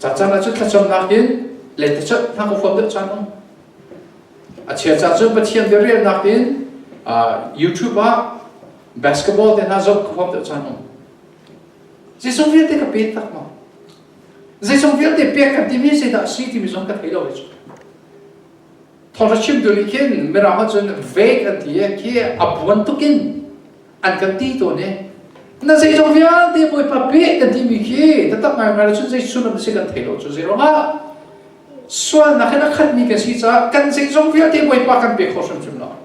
Ca caan ah cun thlacamnak in lentecelh hna ka huam deuh caan um. A chia ca cun Pathian biarialnak in YouTube ah basketball te hna zoh ka huam deuh caan um. Zeizong vialte ka pe tak ma. Zeizong vialte pek kan timi zeidah si timi zong ka thei lo cu. Thawngṭha chimtu nih khin Mirang ah cun vague an ti i khi a buan tuk in an kan ti tawn i na zeizong vialte Bawipa pe kan timi khi taktak ngaingai cun zei sullam si kan thei lo cu zei ruangah sualnak in a khatmi kan si caah kan zeizong vialte Bawipa kan pe kho hrimhrim lo.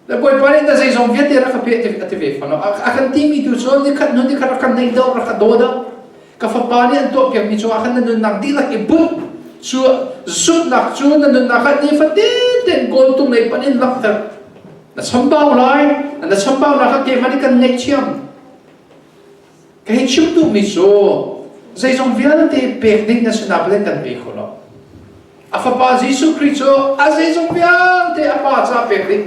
Le Bawipa nih na zeizong vialte rak ka pe a ti ve fawn lo. A kan timi tu cu nikhat hnu nikhat rak kan neih deuh, rak ka daw deuh. Ka fapa nih an tuahpiakmi cungah khan na nunnak dihlak i bunh cu zumhnak cu na nunnak ah nifatin tein kawltung lei panh in langhter. Na chambau lai, na chambaunak ah keimah nih kan ngaihthiam. Ka hei chim duhmi cu zeizong vialte pek ding na si nak le kan pe kho lo. A fapa Jesuh Khrih cu a zeizong vialte a pa ca pek ding.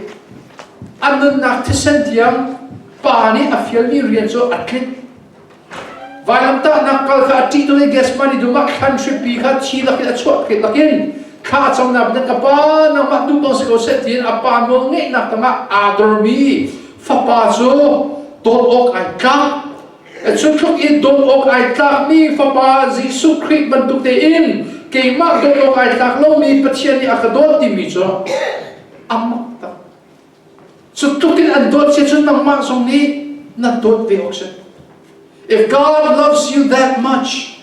A nunnak thisen tiang pa nih a fialmi rian cu a tlinh. Vailamtahnak kal kha a ṭih tuk i Gethsemane dum ah thlan hripi kha thi lakin a chuah phit lakin thla a camnak in ka pa nangmah duh bang si ko seh tiin a pa nawlngeihnak tangah aa dormi fapa cu dawt awk ai tlak. Cu tluk in dawt awk ai tlakmi fapa Jesuh Khrih bantuk tein keimah dawt awk ai tlak lomi Pathian nih a ka dawt timi cu a mak tak. Cu tluk in an dawt si cun nangmah zong nih na dawt ve awk si. If God loves you that much,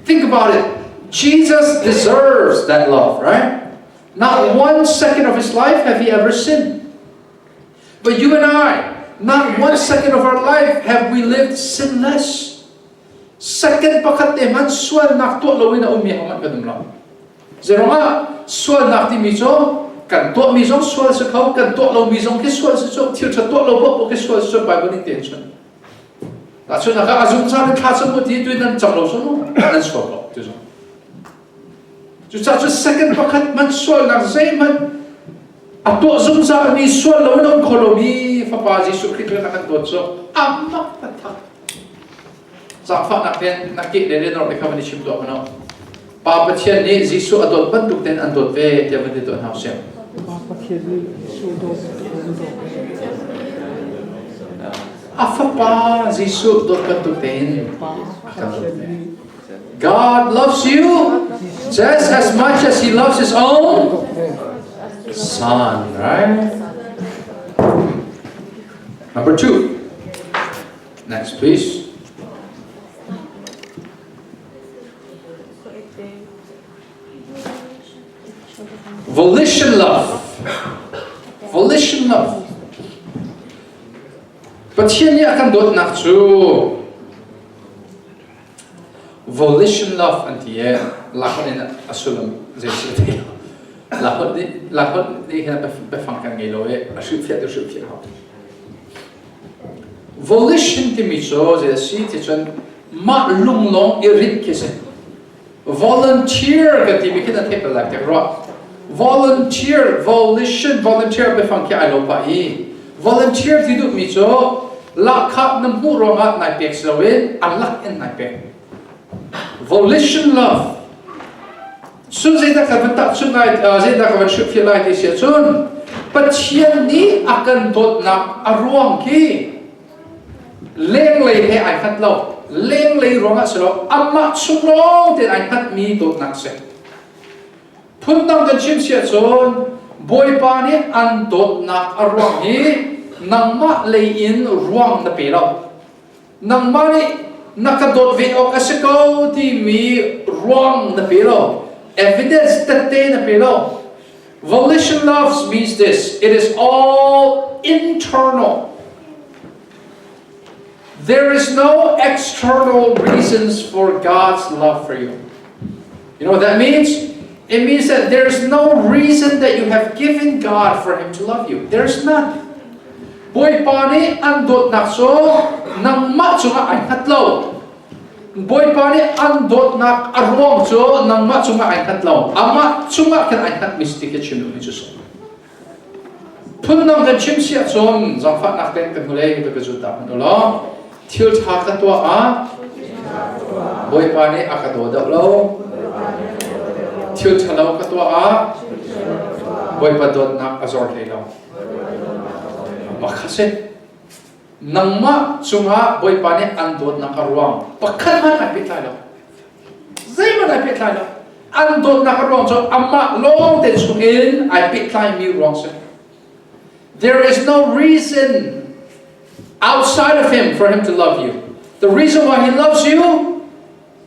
think about it. Jesus deserves that love, right? Not one second of his life have he ever sinned. But you and I, not one second of our life have we lived sinless. Second pakhat te hmanh sualnak tuah loin a ummi hmanh kan um lo. Zeirangah sualnak timi cu kan tuahmi zong sual si kho, kan tuah lomi zong khi sual si cu, thil ṭha tuah lo paoh khi sual si cu Bible nih tein chun. Tahchunhnak ah a zungzal in thla cam u ti tu nan cam lo su nan sual lo ti zong. Cucaah cu second pakhat hmanh sualnak zeihmanh a tuah zungzalmi sual lo in a um kho lomi Fapa Jesuh Khrih cu a kan dawt cu a mak taktak. Zaangfahnak ten na keh le le nor te kha van i chim tuah hmanh Pa Pathian nih Jesuh a dawt bantuk ten an dawt ve tiah van ti tuah hna usih. Pa Pathian nih Jesuh dawt A Fapa Jesuh dawt bantuk tein a kan dawt ve. God loves you just as much as he loves his own son, right? Number two. Next, please. Volition love. Volition love. Pathian nih a kan dawtnak cu Volition love an ti i Lahot in a sullam zei si ti lo. Lahot nih Lahot nih hin biafang kan ngei lo i a hrilhfiah tu hrilhfiah hau. Volition timi cu zei a si ti cun mah lunglawng i rinh khi si. Volunteer kan timi khi na theih bal lai tiah ka ruah. Volunteer, volition, volunteer biafang khi ai lo pah i volunteer ti duhmi cu lahkhah na hmuh ruangah nai pek si loin a lak in nai pek. Volition love. Cun zeidah ka van tahchunh lai, zeidah ka van hrilhfiah lai ti si ahcun Pathian nih a kan dawtnak a ruang khi lenglei he ai khat lo. Lenglei ruangah si lo, amah chung lawng tein ai hngatmi dawtnak si. Phundang kan chim si ahcun Bawipa nih an dawtnak a ruang hi nangmah lei in ruang na pe lo. Nangmah nih na ka dawt ve awk a si ko timi ruang na pe lo. Evidence tette na pe lo. Volition loves means this. It is all internal. There is no external reasons for God's love for you. You know what that means? It means that there is no reason that you have given God for Him to love you. There's none. Bawipa nih an dawtnak cu nangmah cungah ai hngat lo. Bawipa nih an dawtnak a ruang cu nangmah cungah ai hngat lo. Amah cungah khin ai hngat mi si ti khi chim duhmi cu si. Phundang kan chim si ahcun zaangfahnak tein kan hnulei ka ka zul ta hmanh u law thil ṭha ka tuah ah Bawipa nih a ka daw deuh lo. Thil ṭhalo ka tuah ah Bawipa dawtnak a zor hlei lo. Mah si. Nangmah cungah Bawipa nih an dawtnak a ruang pakhat hmanh ai pehtlai lo. Zeihmanh ai pehtlai lo. An dawtnak a ruang cu amah lawng te chungin ai pehtlaimi ruang si. There is no reason outside of him for him to love you. The reason why he loves you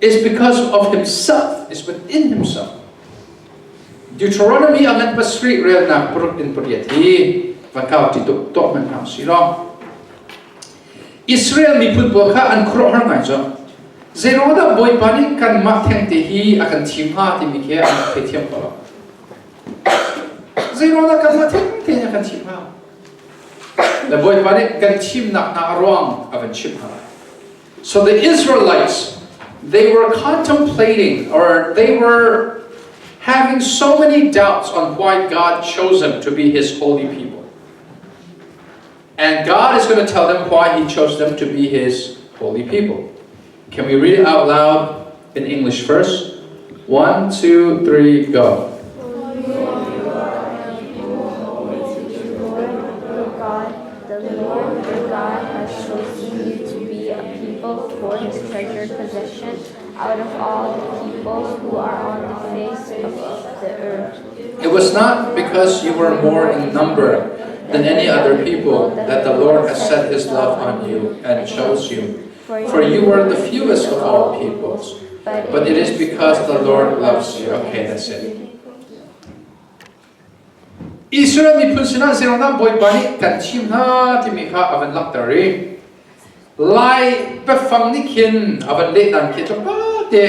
is because of himself, is within himself. Deuteronomy a ngan pasarih relnak paruk in pariat hi van kau ti tuk tuak hmanh hna si law Israel miphun pawl kha an khuaruahhar ngai cu zeiruang dah Bawipa nih kanmah thengte hi a kan thim hnga timi khi an rak theithiam ko lo zeiruang dah kanmah thengte hi a kan thim hnga le Bawipa nih kan thimnak hna a ruang a van chimh hna So the Israelites, they were contemplating or they were having so many doubts on why God chose them to be his holy people. And God is going to tell them why he chose them to be his holy people. Can we read it out loud in English first? 1, 2, 3, go. The Lord your God has chosen you to be a people for his treasured possession out of all the peoples who are on the face of the earth. It was not because you were more in number than any other people that the Lord has set his love on you and chose you. For you were the fewest of all peoples. But it is because the Lord loves you. Okay, that's it. Israel miphun sinah zeiruangdah Bawipa nih kan thim hna timi kha a van langhter i Lai biafang nih khin a van leh dan khi tlawmpal te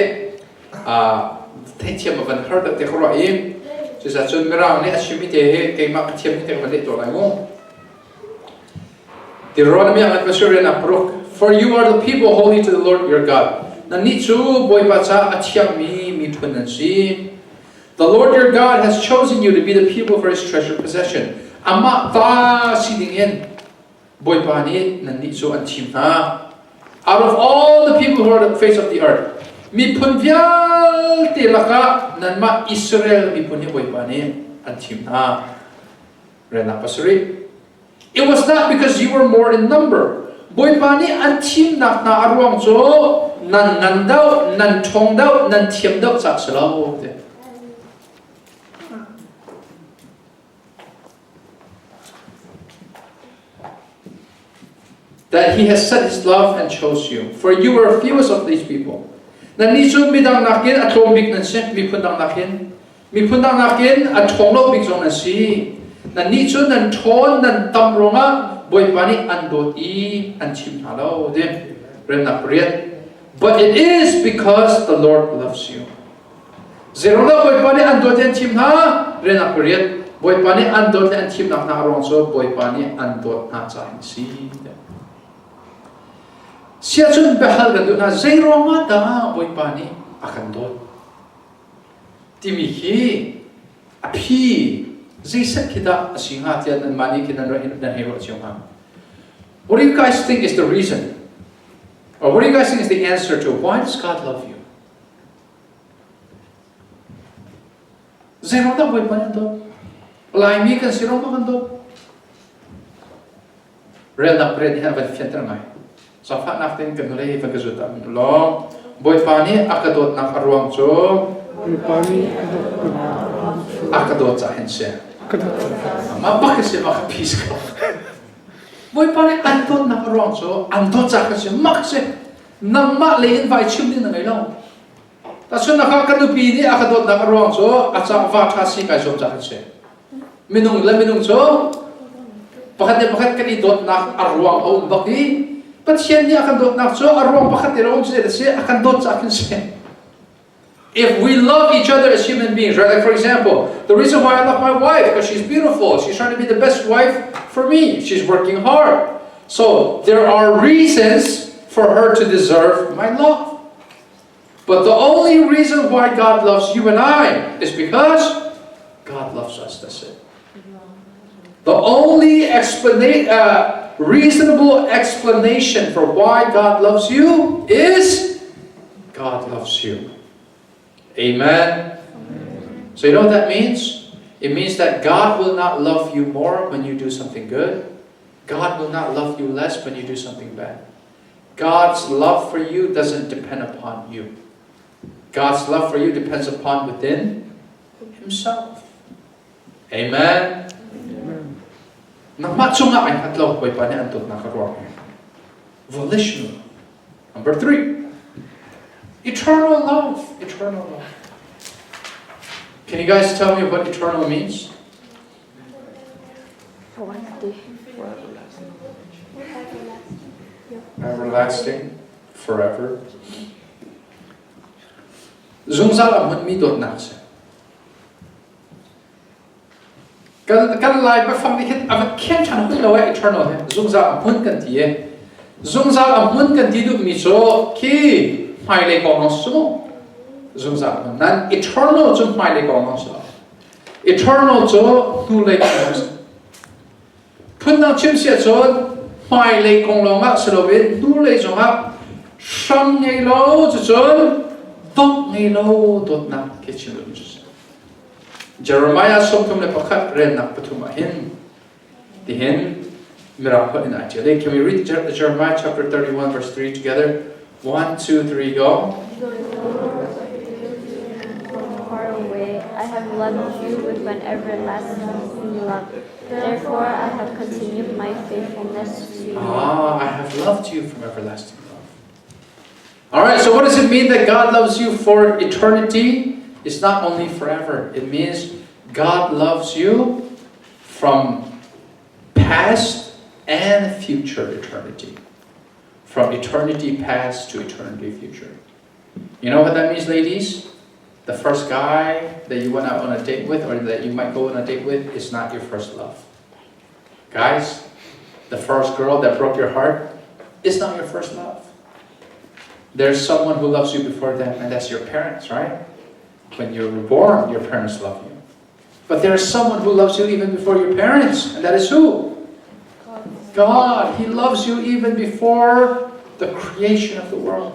theithiam a van har deuh te ka ruah i cucaah cun Mirang nih a chimmi te hi keimah ka thiammi te ka van leh tuah lai mu. Deuteronomy ah Pastor ah paruk For you are the people holy to the Lord your God. Nannih cu Bawipa caah a thiangmi miphun nan si. The Lord your God has chosen you to be the people for his treasured possession. Amah ta si dingin Bawipa nih nannih cu an thim hna. Out of all the people who are on the face of the earth, miphun vialte lakah nanmah Israel miphun hi Bawipa nih an thim hna. Renak pasarih. It was not because you were more in number. Bawipa nih an thimnak hna a ruang cu nan ngan deuh, nan ṭhawng deuh, nan thiam deuh caah si lo. That he has set his love and chose you. For you were fewest of these people. Nannih cu midang nakin a tlawm bik nan si, miphun dang nakin. Miphun dang nakin a ṭhawng lo bik zong nan si. Nannih cu nan ṭhawn, nan tam ruangah Bawipa nih an dawt i an chim hna lo. Ti remnak pariat. But it is because the Lord loves you. Zeiruangah Bawipa nih an dawt i an thim hna? Remnak pariat. Bawipa nih an dawt le an thimnak hna a ruang cu Bawipa nih an dawt hna caah a si. Siahcun biahal kan duh hna, zeiruangah dah Bawipa nih a kan dawt? Timi hi a phi zeiset khi dah a si hnga tiah nanmah nih khin nan nan hei ruah cio hnga. What do you guys think is the reason? Or what do you guys think is the answer to why does God love you? Zeiruang dah Bawipa nih an dawt? Laimi kan si ruang kan dawt? Relnak pariat nih a van fianter ngai. Zaangfahnak tein kan hnulei van ka zul ta law Bawipa nih a ka dawtnak a ruang cu Bawipa nih a dawtnak a ruang cu a ka dawt caah hin si. A ka dawt caah. Mah bak hi si mah ka peace ko. Bawipa nih an dawtnak a ruang cu an dawt caah khan si mak si. Nangmah lei in vai chim ding na ngei lo. Tahchunhnak ah ka nupi nih a ka dawtnak a ruang cu a ca va ṭha si kai zuam caah khan si. Minung le minung cu pakhat le pakhat kan i dawtnak a ruang a um bak i Pathian nih a kan dawtnak cu a ruang pakhat te lawng cu a si a kan dawt caah khin si. If we love each other as human beings, right? Like for example, the reason why I love my wife because she's beautiful, she's trying to be the best wife for me, she's working hard. So there are reasons for her to deserve my love. But the only reason why God loves you and I is because God loves us. That's it. The only reasonable explanation for why God loves you is God loves you. Amen. So you know what that means? It means that God will not love you more when you do something good. God will not love you less when you do something bad. God's love for you doesn't depend upon you. God's love for you depends upon within Himself. Amen. Nangmah cungah ai hngat lo Bawipa nih an dawtnak a ruang hi. Volitional. Number 3. Eternal love. Eternal love. Can you guys tell me what eternal means? Everlasting. Forever. Zungzal a hmunmi dawtnak a si. Kan, kan Lai biafang nih hin a van khen ṭhan hun lo eh eternal he zungzal a hmun kan ti eh. Zungzal a hmun kan ti duhmi cu khi hmailei kong lawng si mu. Zungzal hmun. Nan eternal cu hmailei kong lawng si lo. Eternal cu hnulei kong lawng si. Phundang chim si ahcun hmailei kong lawngah si loin hnulei zongah hram ngei lo cucun dongh ngei lo dawtnak khi chim duhmi cu si. Jeremiah 31 relnak pathum ah hin tihin Mirang holh in ai ṭial. Can we read Jeremiah chapter 31 verse 3 together? 1, 2, 3, go. Far away, I have loved you with an everlasting love. Therefore, I have continued my faithfulness to you. Ah, I have loved you from everlasting love. All right, so what does it mean that God loves you for eternity? It's not only forever. It means God loves you from past and future eternity. From eternity past to eternity future. You know what that means, ladies? The first guy that you went out on a date with or that you might go on a date with is not your first love. Guys, the first girl that broke your heart is not your first love. There's someone who loves you before them, and that's your parents, right? When you're born, your parents love you. But there's someone who loves you even before your parents, and that is who? God. He loves you even before the creation of the world.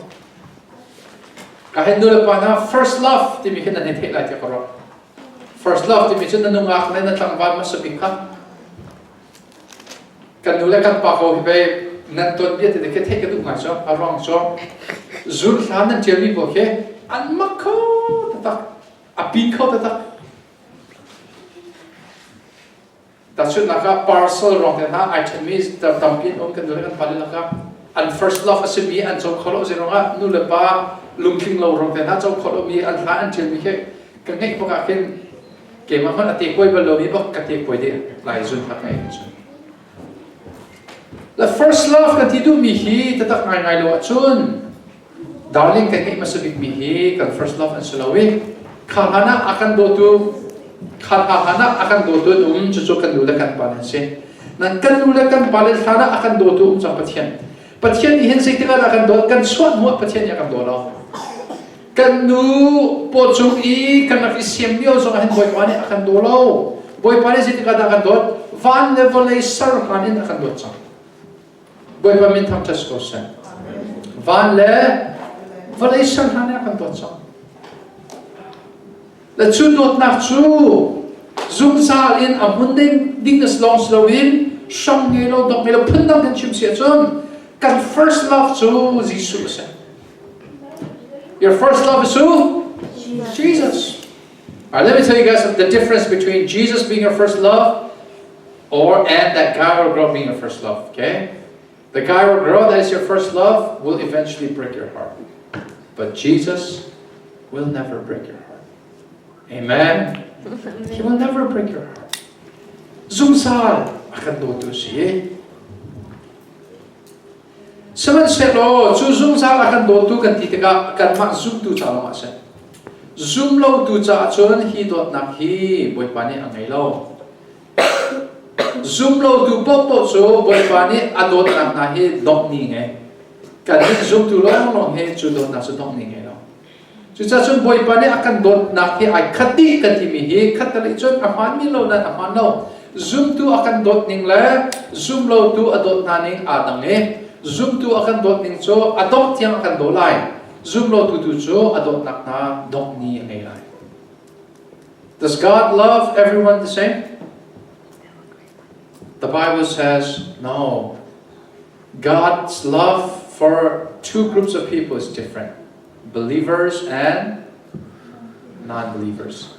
Kahin nu le pa hna first love timi khi nan i theih lai tiah ka ruah. First love timi cu na nungak le na tlangval hmasa bik kha kan nu le kan pa ko hi pei nan ton bia te khi theih ka duh ngai cu a ruang cu zun hla nan ṭialmi pawl khi an mak kho taktak a pin kho taktak Tahchunhnak ah parcel ruang te hna ai ṭhenmi tampi an um kan nu le kan pa le lakah an first love a simi an co kho lo si ruangah nu le pa lungtling lo ruang te hna co kho lomi an hla an ṭialmi khi ka ngeih bak ah khin keimah hmanh a te kuai bal lomi bak ka te kuai dih lai zun hak ngai cun The first love kan ti duhmi hi tatak ngaingai lo ahcun darling kan ngeih hmasa bikmi hi kan first love an si lo i kha hlan ah a kan dawtu kha hlan ah a kan dawtu an um cucu kan nu le kan pa an si nan kan nu le kan pa le hlan ah a kan dawtu um cang Pathian Pathian nih hin zeitik ah dah kan dawt kan chuah hnu ah Pathian nih a kan daw lo. Kan nu pawchung i kan rak i siam lio zong ah hin Bawipa nih a kan daw lo. Bawipa nih zeitik ah dah a kan dawt? Van le vawlei ser hlan in a kan dawt cang. Bawipa min thangṭhat ko seh. Van le vawlei ser hlan in a kan dawt cang. Le cu dawtnak cu zungzal in a hmun ding ding as long si loin hram ngei lo dok ngei lo phundang kan chim si ahcun kan first love cu Jesuh a si. Your first love is who? Jesus. All right, let me tell you guys the difference between Jesus being your first love or and that guy or girl being your first love, okay? The guy or girl that is your first love will eventually break your heart. But Jesus will never break your heart. Amen. He will never break your heart. Zungzal a kan dawtu si. Sihmanhsehlaw cu zungzal a kan dawtu kan ti tikah kanmah zumtu ca lawngah a si. Zum lotu caah cun hi dawtnak hi Bawipa nih a ngei lo. Zum lotu paohpaoh cu Bawipa nih a dawtnak hna hi dongh ni ngei. Kannih zumtu lawnglawng hi cu dawtnak cu dongh ni ngei lo. Cucaah cun Bawipa nih a kan dawtnak hi ai khat dih kan timi hi khattelei cun a hmaanmi lo nain a hmaan lo. Zumtu a kan dawt ning le zumlotu a dawt hna ning aa dang i zumtu a kan dawt ning cu a dongh tiang a kan daw lai. Zumlotu tu cu a dawtnak hna dongh ni a ngei lai. Does God love everyone the same? The Bible says no. God's love for two groups of people is different believers and non believers.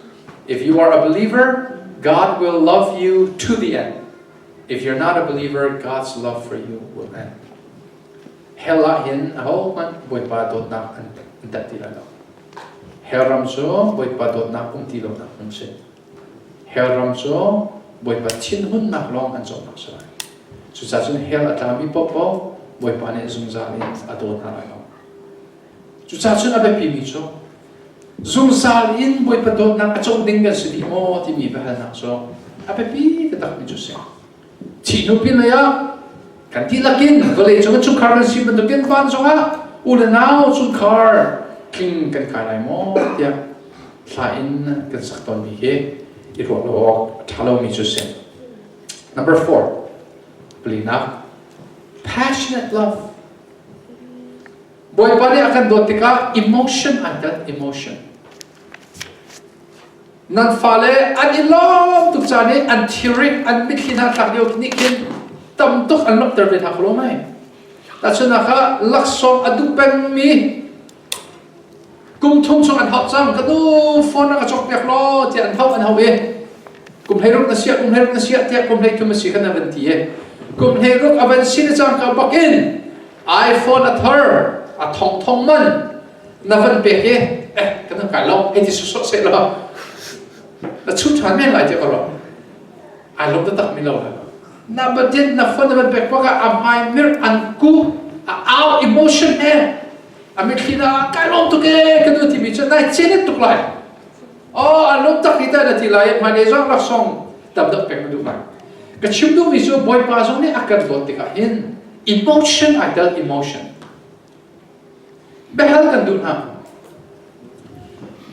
If you are a believer, God will love you to the end. If you're not a believer, God's love for you will end. Hell ah hin ahohmanh Bawipa dawtnak an tat ti lai lo. Hell ram cu Bawipa dawtnak um ti lonak hmun si. Hell ram cu Bawipa thinhunnak lawng an cawhnak si lai. Cucaah cun hell a tlami paohpaoh Bawipa nih zungzal in a daw hna lai lo. Cucaah cun a biapimi cu zungzal in Bawipa dawtnak a co ding kan si dih maw timi biahalnak cu a biapi taktakmi cu si. Thih hnu pin lei ah kan dihlak in vawlei cung chungkhar kan si bantukin van zongah u le nau chungkhar tling kan kai lai maw tiah thla in kan sak tawnmi hi i ruah lo awk a ṭha lomi cu si. Number four, palinak, passionate love. Bawipa nih a kan dawt tikah emotion an tel, emotion. Nan fale an i lawm tuk caan i an thilri an mitthli hna thlak lio nih khin tam tuk an lawmhter ve hna ko lo mei. Tahchunhnak ah laksawng a duh pengmi kum thum chung an hauh cang ka nu phone na ka cawk piak law tiah an hauh an hauh i kum 16 na siah kum 16 na siah tiah kum 13 a si khan a van ti i kum 16 a van si na cangka bak in iPhone a thar a thong thong man na van pek i eh kan kai lo hei ti sawsawh seh law na chu ṭhan men lai tiah ka ruah ai lawm taktak mi lo na batin na phone na van pek bak ah a hmai mir an ku a au emotion he a mitthli na kai lawm tuk e ka nu timi cu nai cen tuk lai oh a lawm tak hi ta na ti lai hmailei zong laksawng tam deuh pek na duh lai ka chim duhmi cu bawipa zong nih a kan dawt tikah hin emotion ai tel emotion biahal kan duh hna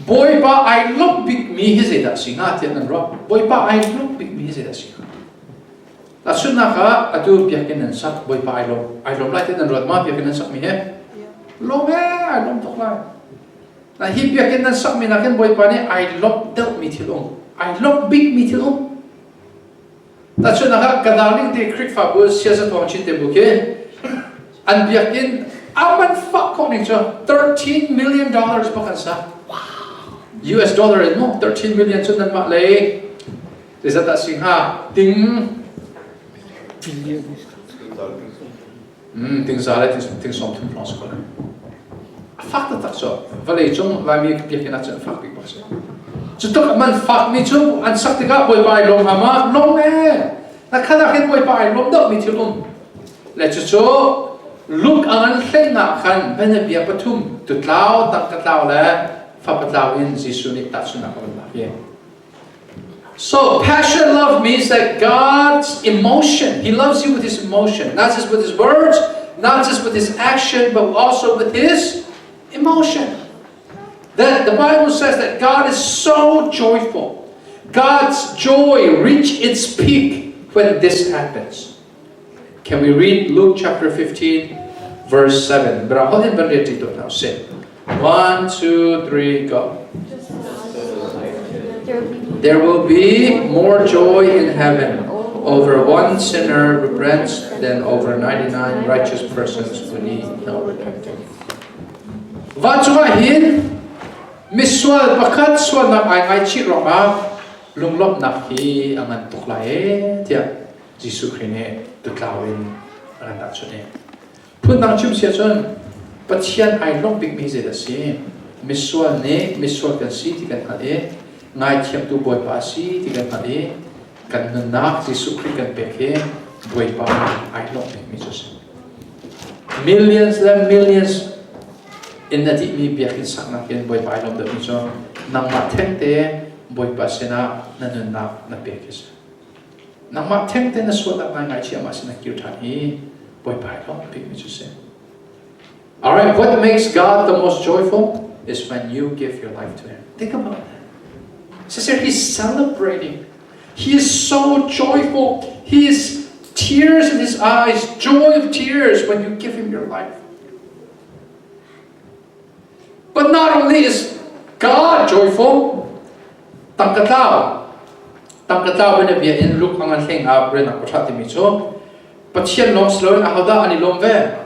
Bawipa ai lawmh bikmi hi zeidah si hnga tiah nan ruah Bawipa ai lawmh bikmi hi zeidah si hnga Tahchunhnak ah atu biakinn nan sak Bawipa ai lawm ai lawm lai ti nan ruat ma biakinn nan sakmi he lawm e ai lawm tuk lai na hi biakinn nan sakmi nakin Bawipa nih ai lawmh deuhmi thil um ai lawmh bikmi thil um Tahchunhnak ah ka darling te Khrihfabu siasa thawng chin te bu khi an biakinn aman fah khawh ning cu 13 million dollars bak an sa US dollar in mu 13 million cu nanmah lei Zeizat dah si hnga? Ting ting za le ting 30 lawng si ko lai. A fak taktak cu vawlei cung Laimi biakinn ah cun a fak bik bak si. Cu tluk man fak mi cu an sak tikah Bawipa ai lawm hnga ma? Lawm e. Na khan ah khin Bawipa ai lawm deuh mi thil um. Le cucu lung a ngan hlennak khan bianabia pathum tutlau tangka tlau le fapa tlau in Jesuh nih tahchunhnak a van lak i So passion love means that God's emotion, He loves you with His emotion, not just with His words, not just with His action, but also with His emotion. That the Bible says that God is so joyful. God's joy reach its peak when this happens. Can we read Luke chapter 15, verse 7? 1, 2, 3, go. There will be more joy in heaven over one sinner repents than over 99 righteous persons who need no repentance. Vancung ah hin misual pakhat sualnak ai ngaichih ruangah lunglawmhnak hi a ngan tuk lai ee tiah Jesuh Khrih nih tutlau in a kan tahchunh i phundang chim si ahcun Pathian ai lawmh bikmi zeidah a si? Misual nih misual kan si ti kan hngalh i ngaithiamtu Bawipa a si ti kan hngalh i kan nunnak Jesuh Khrih kan pek hi Bawipa ai lawmh bikmi cu a si. Millions le millions in na dihmi biakinn saknak in Bawipa ai lawm deuhmi cu nangmah thengte Bawipa sinah na nunnak na pek hi a si. Nangmah thengte na sualnak ngai ngaichih amah sinah kir ṭhan hi Bawipa ai lawm bikmi cu a si. Alright, what makes God the most joyful is when you give your life to Him. Think about that. Sister, He's celebrating. He is so joyful. He is tears in His eyes, joy of tears when you give Him your life. But not only is God joyful, tangka tlau tangka tlau in bia in luk ang an hleng ah ren ak pathat timi cu Pathian lawng si loin ahodah an i lawm ve?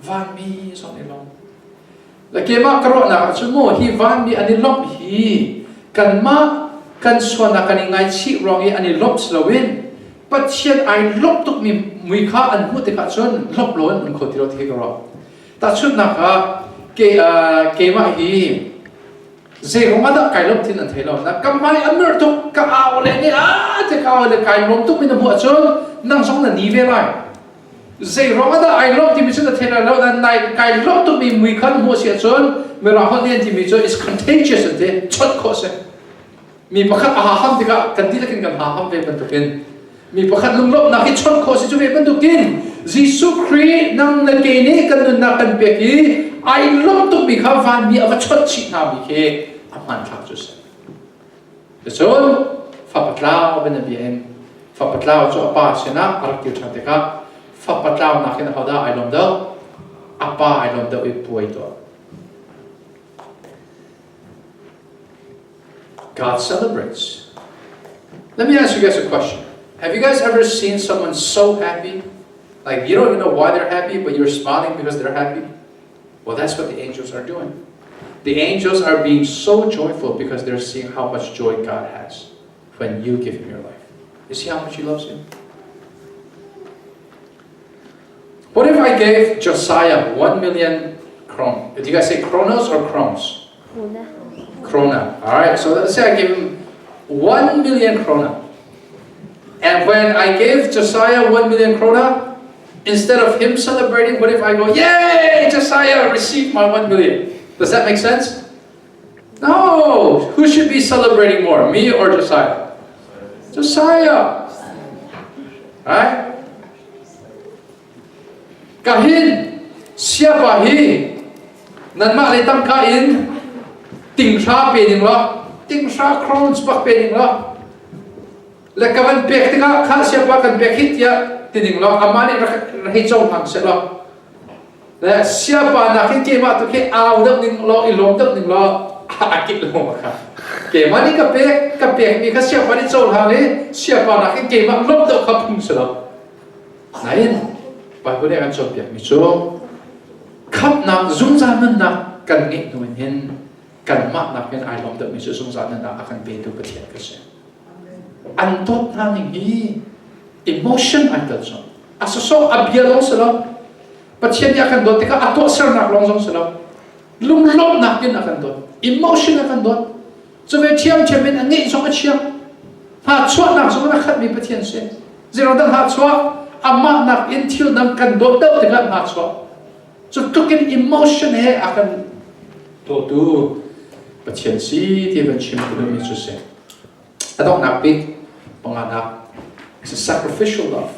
Vanmi zong i lawm. Le keimah ka ruahnak ah cun maw hi vanmi an i lawmh hi kanmah kan sualnak kan i ngaichih ruang i an i lawmh si loin Pathian ai lawmh tukmi mui kha an hmuh tikah cun lawmh lo an um kho ti lo ti hi ka ruah. Tahchunhnak ah ke, keimah hi zei ruang ah dah kai lawmh thin an thei lo na ka hmai a mirh tuk ka au le nih a te ka au le kai lawm tuk mi na hmuh ahcun nang zong na ni ve lai zei ruang ah dah ai lawm timi cu na thei lai lo na nai kai lawm tuk mi mui kha na hmuh si ahcun mirang holh nih an timi cu is contagious an ti chawnh khawh si mi pakhat a ha ham tikah kan dihlak in kan ha ham ve bantukin mi pakhat lunglawmhnak hi chawnh khawh si cu ve bantukin Jesuh Khrih nang le kei nih kan nunnak kan pek i ai lawmh tukmi kha vanmi a va chawnh chih hna mi khi a hmanthlak cu si. Cun fapa tlau bianabia in fapa tlau cu a pa sinah a rak kir ṭhan tikah fapa tlau nakin ahodah ai lawm deuh? A pa ai lawm deuh i puai tuah. God celebrates. Let me ask you guys a question. Have you guys ever seen someone so happy? Like you don't even know why they're happy, but you're smiling because they're happy? Well, that's what the angels are doing. The angels are being so joyful because they're seeing how much joy God has when you give him your life. You see how much he loves you? What if I gave Josiah 1 million kron? Did you guys say kronos or krones? Krona. Krona. All right, so let's say I give him 1 million krona. And when I gave Josiah 1 million krona, instead of him celebrating, what if I go, Yay, Josiah received my 1 million? Does that make sense? No! Who should be celebrating more, me or Josiah? Josiah! Right? Ka hin siapa hi nanmah le tangka in tinghra pe ning law tinghra crowns bak pe ning law le ka van pek tikah kha siapa kan pek hi tiah ti ning law amah nih rak hei cohlang seh law le siapa nak hin keimah tu khi au deuh ning law i lawm deuh ning law a kit lo ma kha keimah nih ka pek ka pek mi kha siapa nih cohlang i siapa nak hin keimah lawm deuh kha phung si lo nain Bible nih a kan cawnpiak mi cu khamhnak zungzal nunnak kan ngeih hnu in hin kanmah nakin ai lawm deuh mi cu zungzal nunnak a kan petu Pathian ka si an dawt hna ning hi emotion an tel cu a sawsawh a bia lawng si lo Pathian nih a kan dawt tikah a tuahsernak lawng zong si lo lunglawmhnak in a kan dawt emotion a kan dawt cu ve ṭhiamṭhiam in a ngeih zong a chia hna chuahnak zong in a khatmi Pathian si zeirang hna chuah amah nak in thil dang kan dawt deuh tikah hna chuah cu tluk in emotion he a kan dawtu Pathian si ti van chim ka duhmi cu si A donghnak bik panganak is a sacrificial love.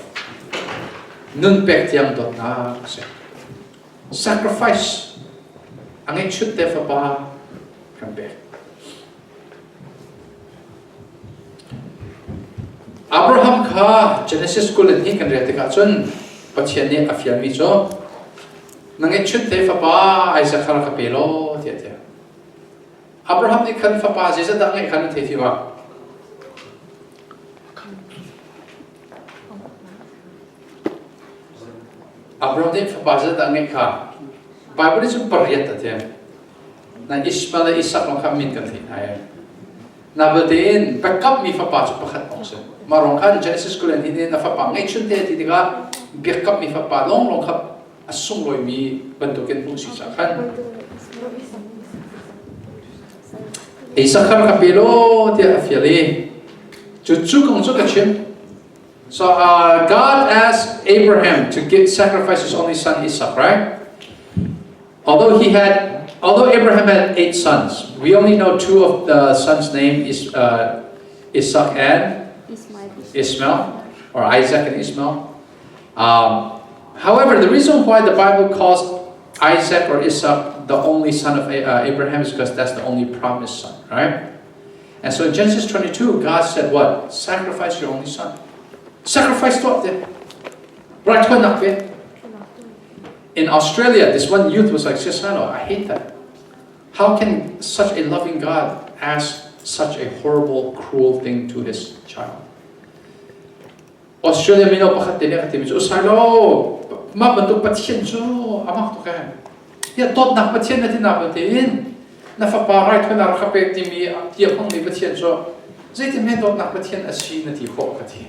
Nun pek tiang dawtnak a si. Sacrifice. A ngeihchun te fapa. Kan pek. Abraham kha Genesis 22 kan rel tikah cun Pathian nih a fialmi cu na ngeihchun te fapa Isaac kha rak ka pe law tiah a ti. Abraham nih khan fapa zeizat dah ngeih kha nan thei ti ma? Abraham nih fapa zeizat dah ngeih kha? Bible nih cun pariat a ti. Na Ishmael le Isak lawng kha min kan theih hna i. Na belte biakammi fapa cu pakhat lawng si. Mah ruang khan Genesis 22 in a fapa ngeihchun te ti tikah biakammi fapa lawnglawng kha a sunglawimi bantukin hmuh si cah khan Issakhar ka pe law tiah a fial i cu cu kong cu ka chim. So God asked Abraham to give sacrifice his only son Isaac, right? Although he had, although Abraham had eight sons, we only know two of the sons' name is Isaac and Ismail. Ishmael, or Isaac and Ishmael. However, the reason why the Bible calls Isaac or Isaac the only son of Abraham is because that's the only promised son, right? And so in Genesis 22, God said what? Sacrifice your only son. Sacrifice to there. Right In Australia, this one youth was like, Cesano, I hate that. How can such a loving God ask such a horrible, cruel thing to his child? Australia mino pakhat te nih a ka timi cu usai lo mah bantuk Pathian cu amak tuk ee tiah dawtnak Pathian na ti na tein na fapa raithawinak rak ka pek timi ti a hmangmi Pathian cu zeitin men dawtnak Pathian a si na ti khawh ka ti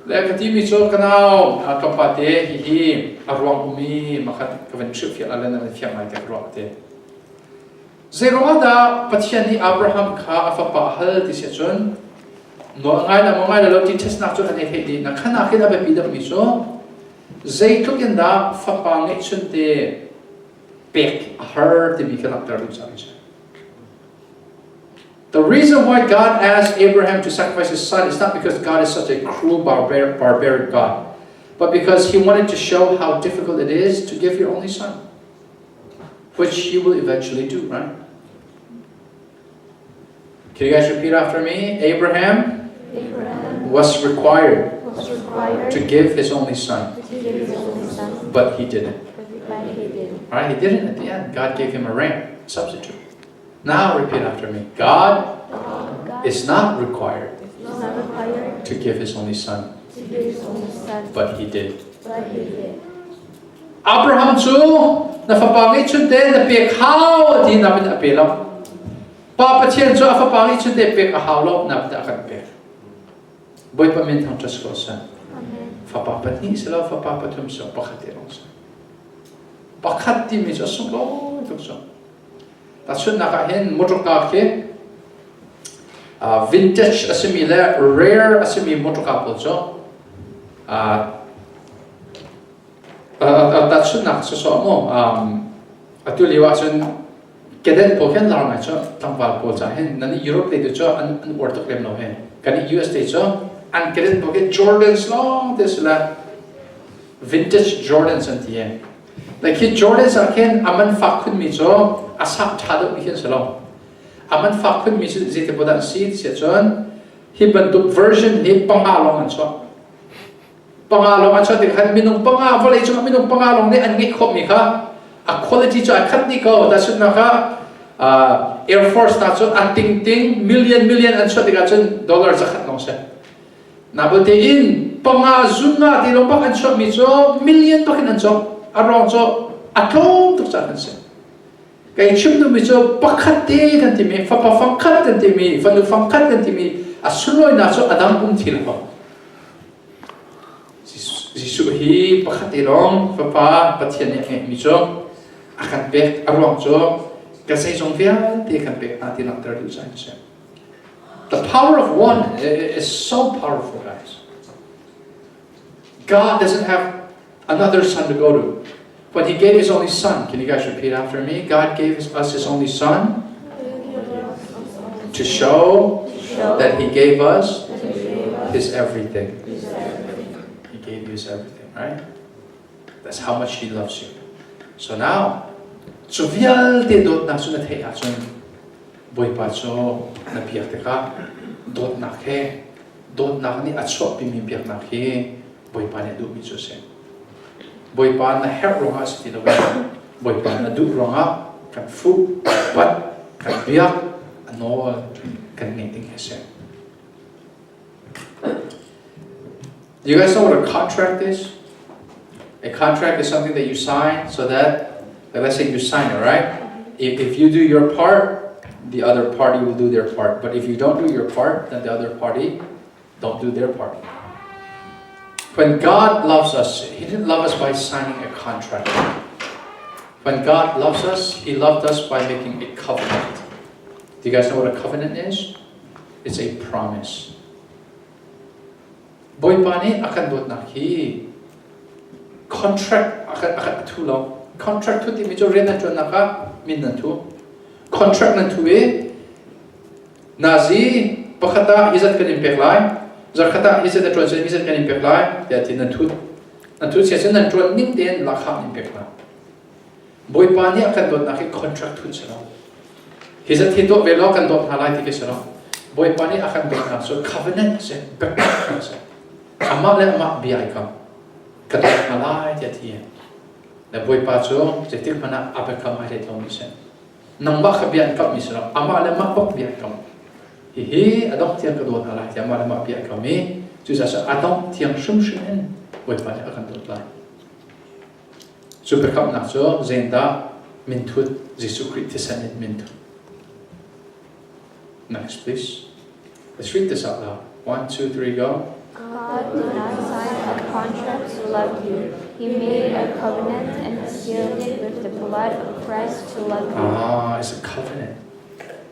Le ka timi cu ka nau ka pate hihi a ruang umi makhat ka van hrilhfiah la le nan fiang ngai te ka ruah te. Zeiruang dah Pathian nih Abraham kha a fapa a hal ti si cun nawl ngai la maw ngai la lo ti testnak cu an ei theih dih na khan ah khin a biapi deuhmi cu zeitluk in dah fapa ngeihchun te pek a har timi kha langhter duh cang si. The reason why God asked Abraham to sacrifice his son is not because God is such a cruel, barbaric, barbaric God, but because he wanted to show how difficult it is to give your only son, which he will eventually do, right? Can you guys repeat after me? Abraham, Abraham was required, was required to give his only son, to give his only son, but he didn't. But he didn't. All right, he didn't at the end. God gave him a ram substitute. Now repeat after me. God, God is not required, is not required to give his only son, to give his only son, but he did. But he did. Abraham cu na fapa ngeihchun te na pek hau ti na min a pe lo. Pa Pathian cu a fapa ngeihchun te pek a hau lo na a kan pek. Bawipa min thangṭhat si ko seh. Fapa pahnih si lo, fapa pathum si lo, pakhat te lawng si. Pakhat timi cu a sunglawi tuk cu. Tahchunhnak ah hin motorcar khi vintage a simi le rare a simi motorcar pawl cu tahchunhnak sawsawh mu atu lio ahcun kedenh pawl khin lar ngai cu tlangval pawl ca hin nan Europe lei tu cu an uar tuk lem lo he kan US lei cu an kedenh pawl khi Jordans lawng te si le vintage Jordans an ti he Like hi Jordans ah khin a man fak khunmi cu a sak ṭha deuhmi khi an si lo. A man fak khunmi cu zeitin dah an si ti cun hi bantuk version hi panga lawng an chuah. Panga lawng an chuah tik khan minung panga vawlei cungah minung panga lawng nih an ngeih khawhmi kha a quality cu a khat dih ko. Tahchunhnak ah Air Force hna cu a tingting million million an chuah tikah cun dollar zakhat lawng si. Nabalte in panga zunga ti lawng bak an chuahmi cu million bak in an cawk. A ruang cu a tlawm tuk caah an si. Kei chim duhmi cu pakhat te kan timi, fapa fangkhat kan timi, fanu fangkhat kan timi a sunlawinak cu a dang um thil lo. Jesuh hi pakhat te lawng fapa Pathian nih a ngeihmi cu a kan pek. A ruang cu ka zeizong vialte kan pek hna ti langhter duh caah an si. The power of one is so powerful, guys. God doesn't have another son to go to. But he gave his only son. Can you guys repeat after me? God gave us his only son to show that he gave us his everything. He gave you his everything, right? That's how much he loves you. So now, Cu vialte dawtnak cu na theih ahcun Bawipa cu na biak tikah dawtnak he dawtnak nih a chuahpimi biaknak hi Bawipa nih a duhmi cu a si. Bawipa na herh ruangah a si ti lo Bawipa na duh ruangah kan fuh, kan pat, kan biak, a nawl kan ngei ding hi a si. Do you guys know what a contract is? A contract is something that you sign so that, like let's say you sign it, right? If you do your part, the other party will do their part. But if you don't do your part, then the other party don't do their part. When God loves us, He didn't love us by signing a contract. When God loves us, He loved us by making a covenant. Do you guys know what a covenant is? It's a promise. Bawipa nih a kan dawtnak hi contract a kan a kan thu lo. Contract thu timi cu rian nan ṭuannak ah min nan thu. Contract nan thu i nazi pakhat ah hi zat kan in pek lai, zarkhat ah hi zat na ṭuan cun hi zat kan in pek lai tiah ti nan thut. Nan thut sia cun nan ṭuan ning tein lahkhah in pek hna. Bawipa nih a kan dawtnak hi contract thut si lo. Hi zat hi tuah ve law kan dawt hna lai ti khi si lo. Bawipa nih a kan dawtnak cu covenant a si, biakam a si. Amah le amah bia ai kam. Ka dawt hna lai tiah ti. Le Bawipa cu zeitik hmanh ah a biakam ai let lomi si. Nangmah kha bia an kammi si lo, amah le mah bak bia ai kam. Hihi a dongh tiang ka dawt hna lai tiah amah le mah bia ai kam i cucaah a dongh tiang hrimhrim in Bawipa nih a kan dawt lai. Cu biakamnak cu zeitindah minthut Jesuh Khrih thisen in minthut. Next, please. Let's read this out loud. 1, 2, 3, go. God did not sign a contract to love you. He made a covenant and sealed it with the blood of Christ to love you. Ah, it's a covenant.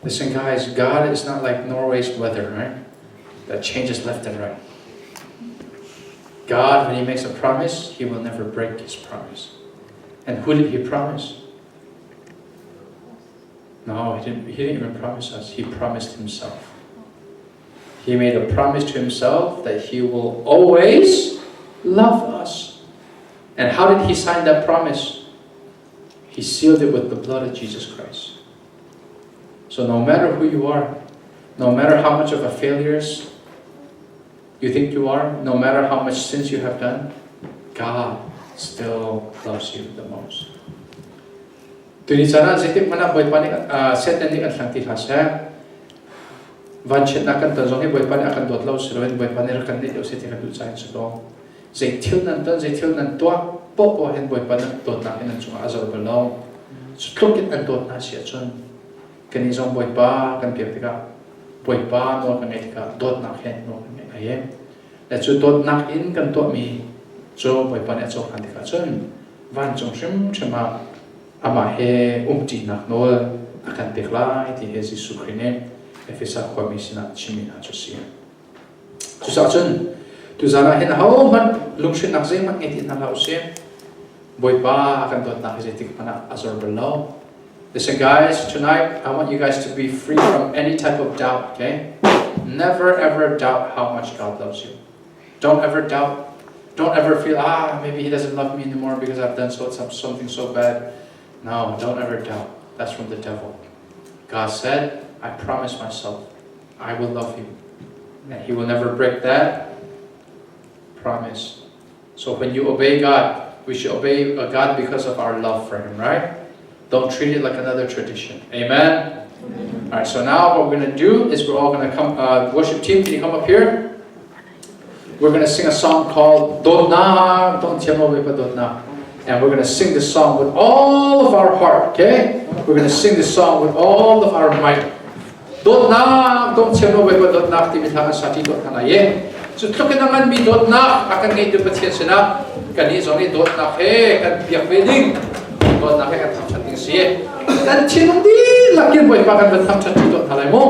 Listen, guys, God is not like Norway's weather, right? That changes left and right. God, when He makes a promise, He will never break His promise. And who did He promise? No, he didn't even promise us. He promised Himself. He made a promise to Himself that He will always love us. And how did He sign that promise? He sealed it with the blood of Jesus Christ. So no matter who you are, no matter how much of a failures you think you are, no matter how much sins you have done, God still loves you the most. Tuni caan ah zeitik hmanh ah Bawipa nih Satan nih kan hlang ti hlah seh. Vanchiatnak kan ton zong hi Bawipa nih a kan dawt lo si loin Bawipa nih rak kan neih deuh seh ti kan duh caah in si ko. Zei thil nan ton, zei thil nan tuah poah hin Bawipa nan dawtnak hi nan cungah a zor bal lo. Cu tluk in an dawt hna si ahcun Kannih zong Bawipa kan biak tikah Bawipa nawl kan ngaih tikah dawtnak he nawl kan ngaih lai i le cu dawtnak in kan tuahmi cu Bawipa nih a cohlan tikah cun vancung hrimhrim ah amah he umṭinak nawl a kan pek lai ti he Jesuh Khrih nih Efesa khuami sinah chimmi hna cu a si. Cucaah cun tuzaan ah hin ahohmanh lunghrinnak zeihmanh ngei ti hna hlah usih. Bawipa kan dawtnak hi zeitik hmanh ah a zor bal lo. Listen guys, tonight I want you guys to be free from any type of doubt, okay? Never ever doubt how much God loves you. Don't ever doubt. Don't ever feel, ah, maybe he doesn't love me anymore because I've done so, something so bad. No, don't ever doubt. That's from the devil. God said, I promise myself, I will love you. And he will never break that promise. So when you obey God, we should obey God because of our love for him, right? Don't treat it like another tradition. Amen? Amen. All right, so now what we're going to do is we're all going to come, worship team, can you come up here? We're going to sing a song called Dotna, Don Dotna. And we're going to sing this song with all of our heart, okay? We're going to sing this song with all of our might. Dawtnak dawng thiam lo Bawipa dawtnak timi hla kan sa ṭi tuah hna lai i cu tluk in a nganmi dawtnak a kan ngeitu Pathian sinah kannih zong nih dawtnak he kan biak ve ding dawtnak he kan thangṭhat ding a si. Kan thinlung dihlak in Bawipa kan van thangṭhat ṭi tuah hna lai mu.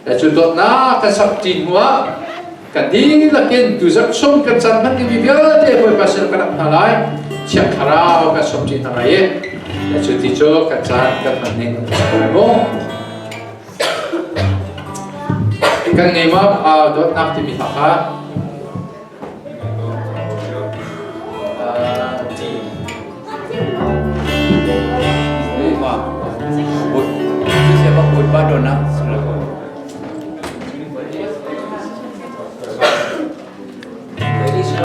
Cu dawtnak kan sak ṭi hnuah kan dihlak in tuzarh chung kan caan hman dingmi vialte Bawipa sin kan ap hna lai. Thiang Thlarau kan sawm ṭi hna lai i cu ti cu kan caan kan hman ning a si lai mu. Kan ngei ma dawtnak timi hla kha D. Bawipa dawtnak.